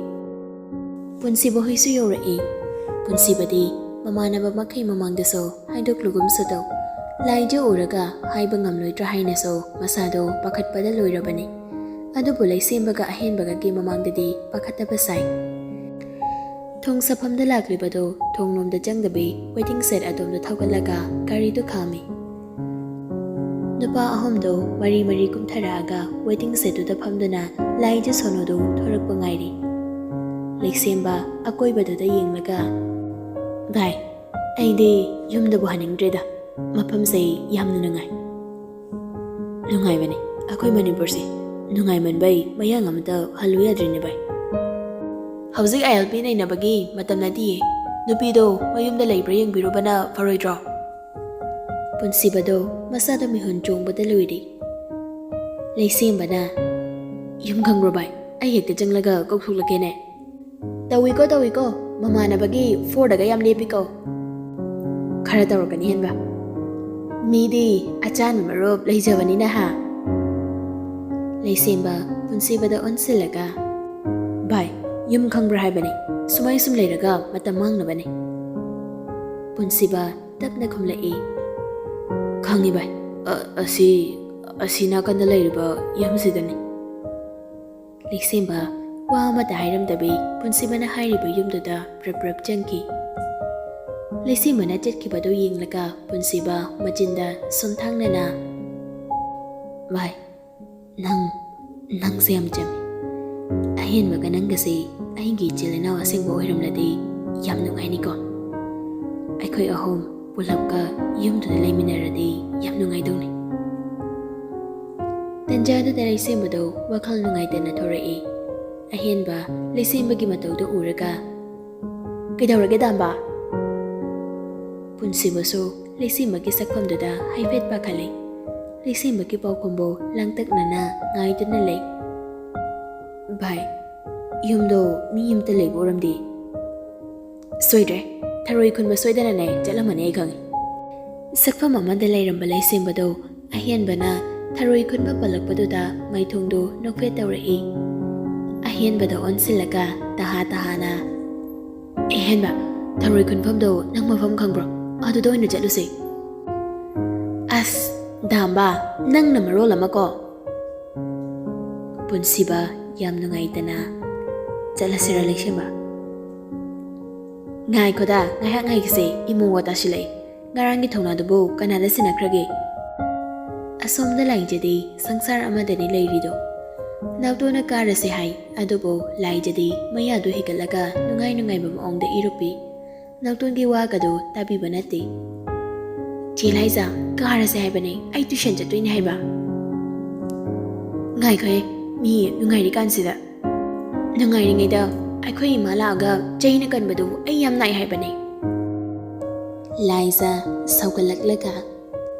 ꯄꯨꯟꯁꯤꯕ ꯍꯣꯏꯁꯨ ꯌꯧꯔꯛꯏ꯫ ꯄꯨꯟꯁꯤꯕꯗꯤ ꯃꯃꯥꯟꯅꯕ ꯃꯈꯩ ꯃꯃꯥꯡꯗꯁꯨ ꯍꯥꯏꯗꯣꯛꯂꯨꯒꯨꯝꯁꯨ ꯇꯧ, ꯂꯥꯏꯖꯥ ꯎꯔꯒ ꯍꯥꯏꯕ ꯉꯝꯂꯣꯏꯗ꯭ꯔꯥ ꯍꯥꯏꯅꯁꯨ ꯃꯁꯥꯗꯣ ꯄꯥꯈꯠꯄꯗ ꯂꯣꯏꯔꯕꯅꯤ꯫ ꯑꯗꯨꯕꯨ ꯂꯩꯁꯦꯝꯕꯒ ꯑꯍꯦꯟꯕꯒꯒꯤ ꯃꯃꯥꯡꯗꯗꯤ ꯄꯥꯈꯠꯇꯕ ꯁꯥꯏ꯫ ꯊꯣꯡ ꯁꯥꯐꯝꯗ ꯂꯥꯛꯂꯤꯕꯗꯨ ꯊꯣꯡꯂꯣꯝꯗ ꯆꯪꯗꯕꯤ ꯋꯦꯇꯤꯡ ꯁꯦꯠ ꯑꯗꯣꯝꯗ ꯊꯧꯒꯠꯂꯒ ꯒꯥꯔꯤꯗꯨ ꯈꯥꯝꯃꯤ꯫ ꯅꯨꯄꯥ ꯑꯍꯨꯝꯗꯨ ꯃꯔꯤ ꯃꯔꯤ ꯀꯨꯝꯊꯔꯛꯑꯒ ꯋꯦꯇꯤꯡ ꯁꯦꯠꯇꯨꯗ ꯐꯝꯗꯨꯅ ꯂꯥꯏꯖꯥ ꯁꯣꯅꯨꯗꯨ ꯊꯣꯔꯛꯄ ꯉꯥꯏꯔꯤ꯫ ꯂꯩꯁꯦꯝꯕ ꯑꯀꯣꯏꯕꯗꯨꯗ ꯌꯦꯡꯂꯒ, "ꯚꯥꯏ, ꯑꯩꯗꯤ ꯌꯨꯝꯗꯕꯨ ꯍꯟꯅꯤꯡꯗ꯭ꯔꯦꯗ꯫ ꯃꯐꯝꯁꯦ ꯌꯥꯝꯅ ꯅꯨꯡꯉꯥꯏ꯫" "ꯅꯨꯡꯉꯥꯏꯕꯅꯦ ꯑꯩꯈꯣꯏ ꯃꯅꯤꯄꯨꯔꯁꯦ꯫ ꯅꯨꯡꯉꯥꯏꯃꯟꯕꯩ ꯃꯌꯥꯡ ꯑꯃꯇ ꯍꯜꯂꯨ ꯌꯥꯗ꯭ꯔꯤꯅꯦ ꯚꯥꯏ꯫ ꯍꯧꯖꯤꯛ ꯑꯥꯏ ꯑꯦꯜ ꯄꯤ ꯅꯩꯅꯕꯒꯤ ꯃꯇꯝ ꯅꯠꯇꯤꯌꯦ꯫ ꯅꯨꯄꯤꯗꯣ ꯃꯌꯨꯝꯗ ꯂꯩꯕ꯭ꯔꯥ ꯌꯦꯡꯕꯤꯔꯨꯕꯅ ꯐꯔꯣꯏꯗ꯭ꯔꯣ? ꯄꯨꯟꯁꯤꯕꯗꯣ ꯃꯁꯥꯗ ꯃꯤꯍꯨꯟ ꯆꯣꯡꯕꯗ ꯂꯣꯏꯔꯦ꯫ ꯂꯩꯁꯦꯝꯕꯅ, "ꯌꯨꯝ ꯈꯪꯕ꯭ꯔꯣ ꯚꯥꯏ? ꯑꯩ ꯍꯦꯛꯇ ꯆꯪꯂꯒ ꯀꯧꯊꯣꯛꯂꯛꯀꯦꯅꯦ"꯫ "ꯇꯧꯏꯀꯣ, ꯇꯧꯏꯀꯣ, ꯃꯃꯥꯟꯅꯕꯒꯤ ꯐꯣꯔꯗꯒ ꯌꯥꯝ ꯂꯦꯞꯄꯤꯀꯣ"꯫ "ꯈꯔ ꯇꯧꯔꯛꯀꯅꯤ ꯍꯦꯟꯕ꯫ ꯃꯤꯗꯤ ꯑꯆꯥꯟꯕ ꯃꯔꯨꯞ ꯂꯩꯖꯕꯅꯤꯅ ꯍꯥ"꯫ ꯂꯩꯁꯦꯝꯕ ꯄꯨꯟꯁꯤꯕꯗ ꯑꯣꯟꯁꯤꯜꯂꯒ, "ꯚꯥꯏ, ꯌꯨꯝ ꯈꯪꯕ꯭ꯔꯥ ꯍꯥꯏꯕꯅꯤ, ꯁꯨꯃꯥꯏ ꯁꯨꯝ ꯂꯩꯔꯒ ꯃꯇꯝ ꯃꯥꯡꯅꯕꯅꯤ"꯫ ꯄꯨꯟꯁꯤꯕ ꯇꯞꯅ ꯈꯨꯝꯂꯛꯏ, "ꯈꯪꯉꯤ ꯚꯥꯏ, ꯑ-, ꯑꯁꯤ, ꯑꯁꯤ ꯅꯥꯀꯟꯗ ꯂꯩꯔꯤꯕ ꯌꯨꯝꯁꯤꯗꯅꯤ"꯫ ꯂꯩꯁꯦꯝꯕ ꯋꯥ ꯑꯃꯠꯇ ꯍꯥꯏꯔꯝꯗꯕꯤ ꯄꯨꯟꯁꯤꯕꯅ ꯍꯥꯏꯔꯤꯕ ꯌꯨꯝꯗꯨꯗ ꯄ꯭ꯔꯞ ꯄ꯭ꯔꯞ ꯆꯪꯈꯤ꯫ ꯂꯩꯁꯦꯝꯕꯅ ꯆꯠꯈꯤꯕꯗꯨ ꯌꯦꯡꯂꯒ ꯄꯨꯟꯁꯤꯕ ꯃꯆꯤꯟꯗ ꯁꯨꯝꯊꯥꯡꯅꯅ, "ꯚꯥꯏ, ꯅꯪ, ꯅꯪꯁꯦ ꯌꯥꯝ ꯆꯝꯃꯤ꯫ ꯑꯍꯦꯟꯕꯒ ꯅꯪꯒꯁꯦ ꯑꯩꯒꯤ ꯏꯆꯤꯜ ꯏꯅꯥꯎ ꯑꯁꯦꯡꯕ ꯑꯣꯏꯔꯝꯂꯗꯤ ꯌꯥꯝ ꯅꯨꯡꯉꯥꯏꯅꯤꯀꯣ꯫ ꯑꯩꯈꯣꯏ ꯑꯍꯨꯝ ꯄꯨꯂꯞꯀ ꯌꯨꯝꯗꯨꯗ ꯂꯩꯃꯤꯟꯅꯔꯗꯤ ꯌꯥꯝ ꯅꯨꯡꯉꯥꯏꯗꯧꯅꯤ"꯫ ꯇꯟꯖꯥꯗꯨꯗ ꯂꯩꯁꯦꯝꯕꯗꯣ ꯋꯥꯈꯜ ꯅꯨꯡꯉꯥꯏꯇꯅ ꯊꯣꯔꯛꯏ꯫ ꯑꯍꯦꯟꯕ ꯂꯩꯁꯦꯝꯕꯒꯤ ꯃꯇꯧꯗꯨ ꯎꯔꯒ, "ꯀꯩꯗꯧꯔꯒꯦ ꯗꯥꯝꯕ?" ꯄꯨꯟꯁꯤꯕꯁꯨ ꯂꯩꯁꯦꯝꯕꯒꯤ ꯁꯛꯐꯝꯗꯨꯗ ꯍꯥꯏꯐꯦꯠ ꯄꯥꯈꯠꯂꯤ꯫ ꯂꯩꯁꯦꯝꯕꯒꯤ ꯄꯥꯎꯈꯨꯝꯕꯨ ꯂꯥꯡꯇꯛꯅꯅ ꯉꯥꯏꯗꯨꯅ ꯂꯩ꯫ "ꯚꯥꯏ, ꯌꯨꯝꯗꯣ ꯃꯤ ꯑꯝꯇ ꯂꯩꯕ ꯎꯔꯝꯗꯦ"꯫ "ꯁꯣꯏꯗ꯭ꯔꯦ, ꯊꯔꯣꯏ ꯈꯨꯟꯕ ꯁꯣꯏꯗꯅꯅꯦ ꯆꯠꯂꯝꯃꯅꯤ, ꯑꯩ ꯈꯪꯉꯤ"꯫ ꯁꯛꯐꯝ ꯑꯃꯗ ꯂꯩꯔꯝꯕ ꯂꯩꯁꯦꯝꯕꯗꯣ ꯑꯍꯦꯟꯕꯅ ꯊꯔꯣꯏ ꯈꯨꯟꯕ ꯄꯜꯂꯛꯄꯗꯨꯗ ꯃꯥꯏꯊꯣꯡꯗꯨ ꯅꯣꯛꯐꯦꯠ ꯇꯧꯔꯛꯏ꯫ ꯑꯍꯦꯟꯕꯗ ꯑꯣꯟꯁꯤꯜꯂꯒ ꯇꯍꯥ ꯇꯍꯥꯅ, "ꯑꯍꯦꯟꯕ, ꯊꯔꯣꯏ ꯈꯨꯟꯐꯝꯗꯣ ꯅꯪ ꯃꯐꯝ ꯈꯪꯕ꯭ꯔꯣ? ꯑꯗꯨꯗ ꯑꯣꯏꯅ ꯆꯠꯂꯨꯁꯦ"꯫ "ꯑꯁ, ꯗꯥꯝꯕ, ꯅꯪꯅ ꯃꯔꯣꯜ ꯑꯃ ꯀꯣ"꯫ ꯄꯨꯟꯁꯤꯕ ꯌꯥꯝ ꯅꯨꯡꯉꯥꯏꯇꯅ, "ꯆꯠꯂꯁꯤꯔ ꯂꯩꯁꯦꯝꯕ?" "ꯉꯥꯏꯈꯣꯗ, ꯉꯥꯏꯍꯥꯛ ꯉꯥꯏꯈꯤꯁꯦ, ꯏꯃꯣ ꯋꯥ ꯇꯥꯁꯤꯜꯂꯛꯏ꯫ ꯉꯔꯥꯡꯒꯤ ꯊꯧꯅꯥꯗꯨꯕꯨ ꯀꯅꯥꯗ ꯁꯤꯟꯅꯈ꯭ꯔꯒꯦ?" ꯑꯁꯣꯝꯗ ꯂꯥꯏꯖꯗꯤ ꯁꯪꯁꯥꯔ ꯑꯃꯗꯅꯤ ꯂꯩꯔꯤꯗꯣ꯫ ꯅꯥꯎꯇꯣꯅ ꯀꯥꯔꯁꯦ ꯍꯥꯏ, ꯑꯗꯨꯕꯨ ꯂꯥꯏꯖꯗꯤ ꯃꯌꯥꯗꯨ ꯍꯤꯒꯠꯂꯒ ꯅꯨꯡꯉꯥꯏ ꯅꯨꯡꯉꯥꯏꯕ ꯃꯑꯣꯡꯗ ꯏꯔꯨꯞꯄꯤ꯫ ꯅꯥꯎꯇꯣꯟꯒꯤ ꯋꯥꯒꯗꯨ ꯇꯥꯕꯤꯕ ꯅꯠꯇꯦ꯫ "ꯆꯦ ꯂꯥꯏꯖ, ꯀꯥꯔꯁꯦ ꯍꯥꯏꯕꯅꯦ, ꯑꯩ ꯇꯨꯏꯁꯟ ꯆꯠꯇꯣꯏꯅꯦ ꯍꯥꯏꯕ"꯫ ꯉꯥꯏꯈꯣꯍꯦ, ꯃꯤ ꯅꯨꯡꯉꯥꯏꯔꯤꯀꯥꯟꯁꯤꯗ꯫ ꯅꯨꯡꯉꯥꯏꯔꯤꯉꯩꯗ ꯑꯩꯈꯣꯏ ꯏꯃꯥ ꯂꯥꯛꯑꯒ ꯆꯩꯅ ꯀꯟꯕꯗꯨ ꯑꯩ ꯌꯥꯝ ꯅꯥꯏ ꯍꯥꯏꯕꯅꯦ꯫ ꯂꯥꯏꯖ ꯁꯧꯒꯠꯂꯛꯂꯒ,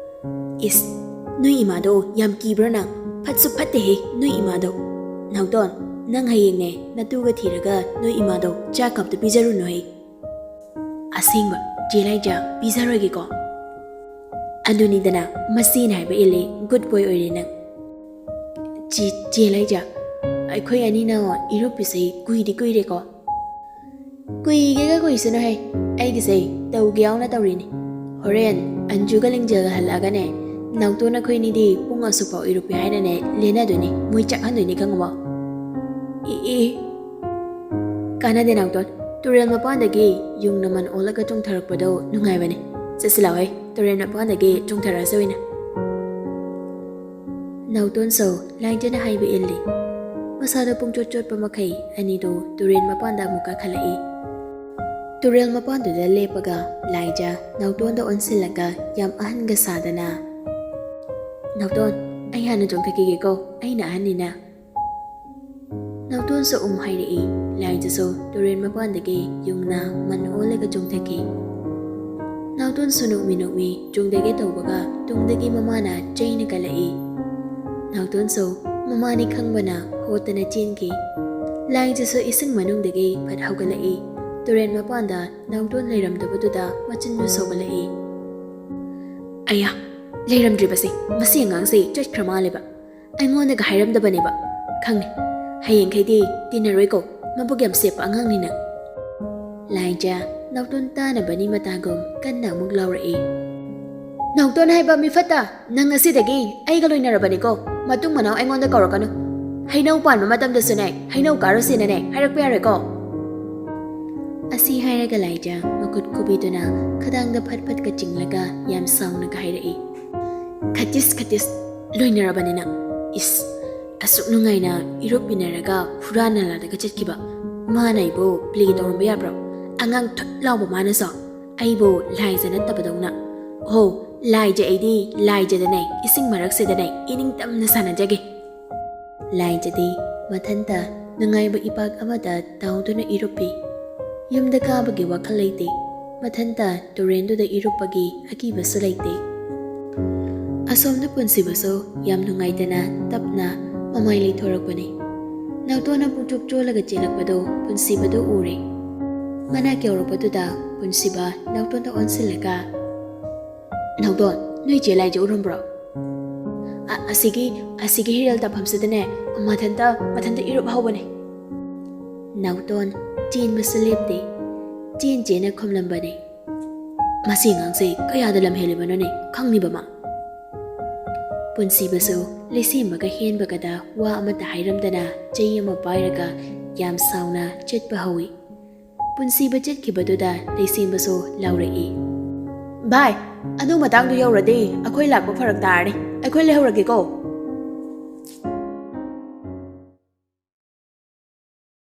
"ꯏꯁ, ꯅꯣꯏ ꯏꯃꯥꯗꯣ ꯌꯥꯝ ꯀꯤꯕ꯭ꯔꯣ ꯅꯪ? ꯐꯠꯁꯨ ꯐꯠꯇꯦꯍꯦ ꯅꯣꯏ ꯏꯃꯥꯗꯣ꯫ ꯅꯥꯎꯇꯣꯟ, ꯅꯪ ꯍꯌꯦꯡꯅꯦ ꯅꯇꯨꯒ ꯊꯤꯔꯒ ꯅꯣꯏ ꯏꯃꯥꯗꯣ ꯆꯥꯛ ꯑꯝꯇ ꯄꯤꯖꯔꯨꯅꯨꯍꯦ꯫" "ꯑꯁꯦꯡꯕ, ꯆꯦ ꯂꯥꯏꯖ, ꯄꯤꯖꯔꯣꯏꯒꯦꯀꯣ꯫" "ꯑꯗꯨꯅꯤꯗꯅ, ꯃꯆꯦꯅ ꯍꯥꯏꯕ ꯏꯜꯂꯦ, good boy ꯑꯣꯏꯔꯦ ꯅꯪ꯫" "ꯆꯦ, ꯆꯦ ꯂꯥꯏꯖ, ꯑꯩꯈꯣꯏ ꯑꯅꯤꯅ ꯏꯔꯨꯞꯄꯤꯁꯦ ꯀꯨꯏꯗꯤ ꯀꯨꯏꯔꯦꯀꯣ꯫" "ꯀꯨꯏꯒꯦꯒ ꯀꯨꯏꯁꯅꯨꯍꯦ, ꯑꯩꯒꯤꯁꯦ ꯇꯧꯒꯦ ꯌꯥꯎꯅ ꯇꯧꯔꯤꯅꯤ꯫ ꯍꯣꯔꯦꯟ ꯑꯟꯖꯨꯒ ꯂꯤꯡꯖꯦꯜꯒ ꯍꯜꯂꯛꯑꯒꯅꯦ, ꯅꯥꯎꯇꯣꯟ ꯑꯩꯈꯣꯏꯅꯤꯗꯤ ꯄꯨꯡ ꯑꯁꯨꯛꯐꯥꯎ ꯏꯔꯨꯞꯄꯤ ꯍꯥꯏꯅꯅꯦ ꯂꯦꯟꯅꯗꯣꯏꯅꯤ, ꯃꯣꯏ ꯆꯥꯛꯍꯟꯗꯣꯏꯅꯤ, ꯈꯪꯉꯕꯣ?" "ꯑꯦ, ꯑꯦ, ꯀꯥꯟꯅꯗꯦ ꯅꯥꯎꯇꯣꯟ, ꯇꯨꯔꯦꯜ ꯃꯄꯥꯟꯗꯒꯤ ꯌꯨꯡꯅ ꯃꯟ ꯑꯣꯜꯂꯒ ꯆꯣꯡꯊꯔꯛꯄꯗꯣ ꯅꯨꯡꯉꯥꯏꯕꯅꯦ꯫ ꯆꯠꯁꯤ ꯂꯥꯎꯍꯦ, ꯇꯨꯔꯦꯜ ꯃꯄꯥꯟꯗꯒꯤ ꯆꯣꯡꯊꯔꯛꯑꯁꯤ ꯑꯣꯏꯅ꯫" ꯅꯥꯎꯇꯣꯟꯁꯨ ꯂꯥꯏꯖꯅ ꯍꯥꯏꯕ ꯏꯜꯂꯤ꯫ ꯃꯁꯥꯗꯣ ꯄꯨꯡꯆꯣꯠ ꯆꯣꯠꯄ ꯃꯈꯩ ꯑꯅꯤꯗꯣ ꯇꯨꯔꯦꯜ ꯃꯄꯥꯟꯗ ꯑꯃꯨꯛ ꯀꯥꯈꯠꯂꯛꯏ꯫ ꯇꯨꯔꯦꯜ ꯃꯄꯥꯟꯗꯨꯗ ꯂꯦꯞꯄꯒ ꯂꯥꯏꯖ ꯅꯥꯎꯇꯣꯟꯗ ꯑꯣꯟꯁꯤꯜꯂꯒ ꯌꯥꯝ ꯑꯍꯟꯒ ꯁꯥꯗꯅ, "ꯅꯥꯎꯇꯣꯟ, ꯑꯩ ꯍꯥꯟꯅ ꯆꯣꯡꯊꯈꯤꯒꯦꯀꯣ, ꯑꯩꯅ ꯑꯍꯟꯅꯤꯅ꯫" ꯅꯥꯎꯇꯣꯟꯁꯨ ꯎꯝ ꯍꯥꯏꯔꯛꯏ꯫ ꯂꯥꯏꯖꯁꯨ ꯇꯨꯔꯦꯜ ꯃꯄꯥꯟꯗꯒꯤ ꯌꯨꯡꯅ ꯃꯟ ꯑꯣꯜꯂꯒ ꯆꯣꯡꯊꯈꯤ꯫ ꯅꯥꯎꯇꯣꯟꯁꯨ ꯅꯣꯛꯃꯤ ꯅꯣꯛꯃꯤ ꯆꯣꯡꯊꯒꯦ ꯇꯧꯕꯒ ꯇꯨꯡꯗꯒꯤ ꯃꯃꯥꯅ ꯆꯩꯅ ꯀꯜꯂꯛꯏ꯫ ꯅꯥꯎꯇꯣꯟꯁꯨ ꯃꯃꯥꯅꯤ ꯈꯪꯕꯅ ꯍꯣꯠꯇꯅ ꯆꯦꯟꯈꯤ꯫ ꯂꯥꯏꯖꯁꯨ ꯏꯁꯤꯡ ꯃꯅꯨꯡꯗꯒꯤ ꯐꯠ ꯍꯧꯒꯠꯂꯛꯏ꯫ ꯇꯨꯔꯦꯜ ꯃꯄꯥꯟꯗ ꯅꯥꯎꯇꯣꯟ ꯂꯩꯔꯝꯗꯕꯗꯨꯗ ꯃꯆꯤꯟꯁꯨ ꯁꯧꯒꯠꯂꯛꯏ꯫ "ꯑꯌꯥ, ꯂꯩꯔꯝꯗ꯭ꯔꯤꯕꯁꯦ, ꯃꯁꯤ ꯑꯉꯥꯡꯁꯦ ꯆꯠꯈ꯭ꯔ ꯃꯥꯜꯂꯦꯕ꯫ ꯑꯩꯉꯣꯟꯗꯒ ꯍꯥꯏꯔꯝꯗꯕꯅꯦꯕ꯫ ꯈꯪꯉꯦ, ꯍꯌꯦꯡꯈꯩꯗꯤ ꯇꯤꯟꯅꯔꯣꯏꯀꯣ, ꯃꯕꯨꯛ ꯌꯥꯝ ꯁꯦꯞꯄ ꯑꯉꯥꯡꯅꯤ ꯅꯪ꯫" ꯂꯥꯏꯖ ꯅꯥꯎꯇꯣꯟ ꯇꯥꯅꯕꯅꯤ ꯃꯇꯥꯒꯨꯝ ꯀꯟꯅ ꯑꯃꯨꯛ ꯂꯥꯎꯔꯛꯏ꯫ "ꯅꯥꯎꯇꯣꯟ ꯍꯥꯏꯕ ꯃꯤꯐꯠꯇ, ꯅꯪ ꯉꯁꯤꯗꯒꯤ ꯑꯩꯒ ꯂꯣꯏꯅꯔꯕꯅꯤꯀꯣ꯫ ꯃꯇꯨꯡ ꯃꯅꯥꯎ ꯑꯩꯉꯣꯟꯗ ꯀꯧꯔꯛꯀꯅꯨ꯫ ꯍꯩꯅꯧ ꯄꯥꯟꯕ ꯃꯇꯝꯗꯁꯨꯅꯦ, ꯍꯩꯅꯧ ꯀꯥꯔꯨꯁꯦꯅꯅꯦ ꯍꯥꯏꯔꯛꯄ ꯌꯥꯔꯣꯏꯀꯣ꯫" ꯑꯁꯤ ꯍꯥꯏꯔꯒ ꯂꯥꯏꯖ ꯃꯈꯨꯠ ꯈꯨꯕꯤꯗꯨꯅ ꯈꯗꯥꯡꯗ ꯐꯠ ꯐꯠꯀ ꯆꯤꯡꯂꯒ ꯌꯥꯝ ꯁꯥꯎꯅꯒ ꯍꯥꯏꯔꯛꯏ꯫ "ꯈꯇꯤꯁ, ꯈꯇꯤꯁ, ꯂꯣꯏꯅꯔꯕꯅꯤ ꯅꯪ꯫ ꯏꯁ, ꯑꯁꯨꯛ ꯅꯨꯡꯉꯥꯏꯅ ꯏꯔꯨꯞꯄꯤꯅꯔꯒ ꯍꯨꯔꯥꯟ ꯅꯂꯥꯗꯒ ꯆꯠꯈꯤꯕ꯫ ꯃꯥꯅ ꯑꯩꯕꯨ play ꯇꯧꯔꯝꯕ ꯌꯥꯕ꯭ꯔꯣ? ꯑꯉꯥꯡ ꯊꯨꯠ ꯂꯥꯎꯕ ꯃꯥꯅꯁꯨ꯫ ꯑꯩꯕꯨ ꯂꯥꯏꯖ ꯅꯠꯇꯕꯗꯧꯅ꯫ ꯍꯣ, ꯂꯥꯏꯖ ꯑꯩꯗꯤ ꯂꯥꯏꯖꯗꯅꯦ, ꯏꯁꯤꯡ ꯃꯔꯛꯁꯤꯗꯅꯦ, ꯏꯅꯤꯡ ꯇꯝꯅ ꯁꯥꯟꯅꯖꯒꯦ꯫" ꯂꯥꯏꯖꯗꯤ ꯃꯊꯟꯇ ꯅꯨꯡꯉꯥꯏꯕ ꯏꯄꯥꯛ ꯑꯃꯗ ꯇꯥꯎꯗꯨꯅ ꯏꯔꯨꯞꯄꯤ꯫ ꯌꯨꯝꯗ ꯀꯥꯕꯒꯤ ꯋꯥꯈꯜ ꯂꯩꯇꯦ꯫ ꯃꯊꯟꯇ ꯇꯨꯔꯦꯟꯗꯨꯗ ꯏꯔꯨꯞꯄꯒꯤ ꯑꯀꯤꯕꯁꯨ ꯂꯩꯇꯦ꯫ ꯑꯁꯣꯝꯗ ꯄꯨꯟꯁꯤꯕꯁꯨ ꯌꯥꯝ ꯅꯨꯡꯉꯥꯏꯇꯅ ꯇꯞꯅ ꯃꯃꯥꯏ ꯂꯩꯊꯣꯔꯛꯄꯅꯤ꯫ ꯅꯥꯎꯇꯣꯟꯅ ꯄꯨꯡꯆꯣꯞ ꯆꯣꯜꯂꯒ ꯆꯦꯜꯂꯛꯄꯗꯨ ꯄꯨꯟꯁꯤꯕꯗꯨ ꯎꯔꯦ꯫ ꯃꯅꯥꯛ ꯌꯧꯔꯛꯄꯗꯨꯗ ꯄꯨꯟꯁꯤꯕ ꯅꯥꯎꯇꯣꯟꯗ ꯑꯣꯟꯁꯤꯜꯂꯒ, "ꯅꯥꯎꯇꯣꯟ, ꯅꯣꯏ ꯆꯦ ꯂꯥꯏꯖ ꯎꯔꯝꯕ꯭ꯔꯣ? ꯑ-, ꯑꯁꯤꯒꯤ, ꯑꯁꯤꯒꯤ ꯍꯤꯔꯦꯜ ꯇꯥꯐꯝꯁꯤꯗꯅꯦ ꯃꯊꯟꯇ, ꯃꯊꯟꯇ ꯏꯔꯨꯞ ꯍꯧꯕꯅꯦ꯫" ꯅꯥꯎꯇꯣꯟ ꯆꯦꯟꯕꯁꯨ ꯂꯦꯞꯇꯦ꯫ ꯆꯦꯟ ꯆꯦꯟꯅ ꯈꯨꯝꯂꯝꯕꯅꯦ꯫ "ꯃꯁꯤ ꯑꯉꯥꯡꯁꯦ ꯀꯌꯥꯗ ꯂꯝ ꯍꯦꯜꯂꯤꯕꯅꯣꯅꯦ, ꯈꯪꯂꯤꯕ ꯃꯥ?" ꯄꯨꯟꯁꯤꯕꯁꯨ ꯂꯩꯁꯦꯝꯕꯒ ꯍꯦꯟꯕꯒꯗ ꯋꯥ ꯑꯃꯠꯇ ꯍꯥꯏꯔꯝꯗꯅ ꯆꯩ ꯑꯃ ꯄꯥꯏꯔꯒ ꯌꯥꯝ ꯁꯥꯎꯅ ꯆꯠꯄ ꯍꯧꯏ꯫ ꯄꯨꯟꯁꯤꯕ ꯆꯠꯈꯤꯕꯗꯨꯗ ꯂꯩꯁꯦꯝꯕꯁꯨ ꯂꯥꯎꯔꯛꯏ, "ꯚꯥꯏ, ꯑꯗꯨ ꯃꯇꯥꯡꯗꯨ ꯌꯧꯔꯗꯤ ꯑꯩꯈꯣꯏ ꯂꯥꯛꯄ ꯐꯔꯛ ꯇꯥꯔꯅꯤ꯫ ꯑꯩꯈꯣꯏ ꯂꯩꯍꯧꯔꯒꯦꯀꯣ,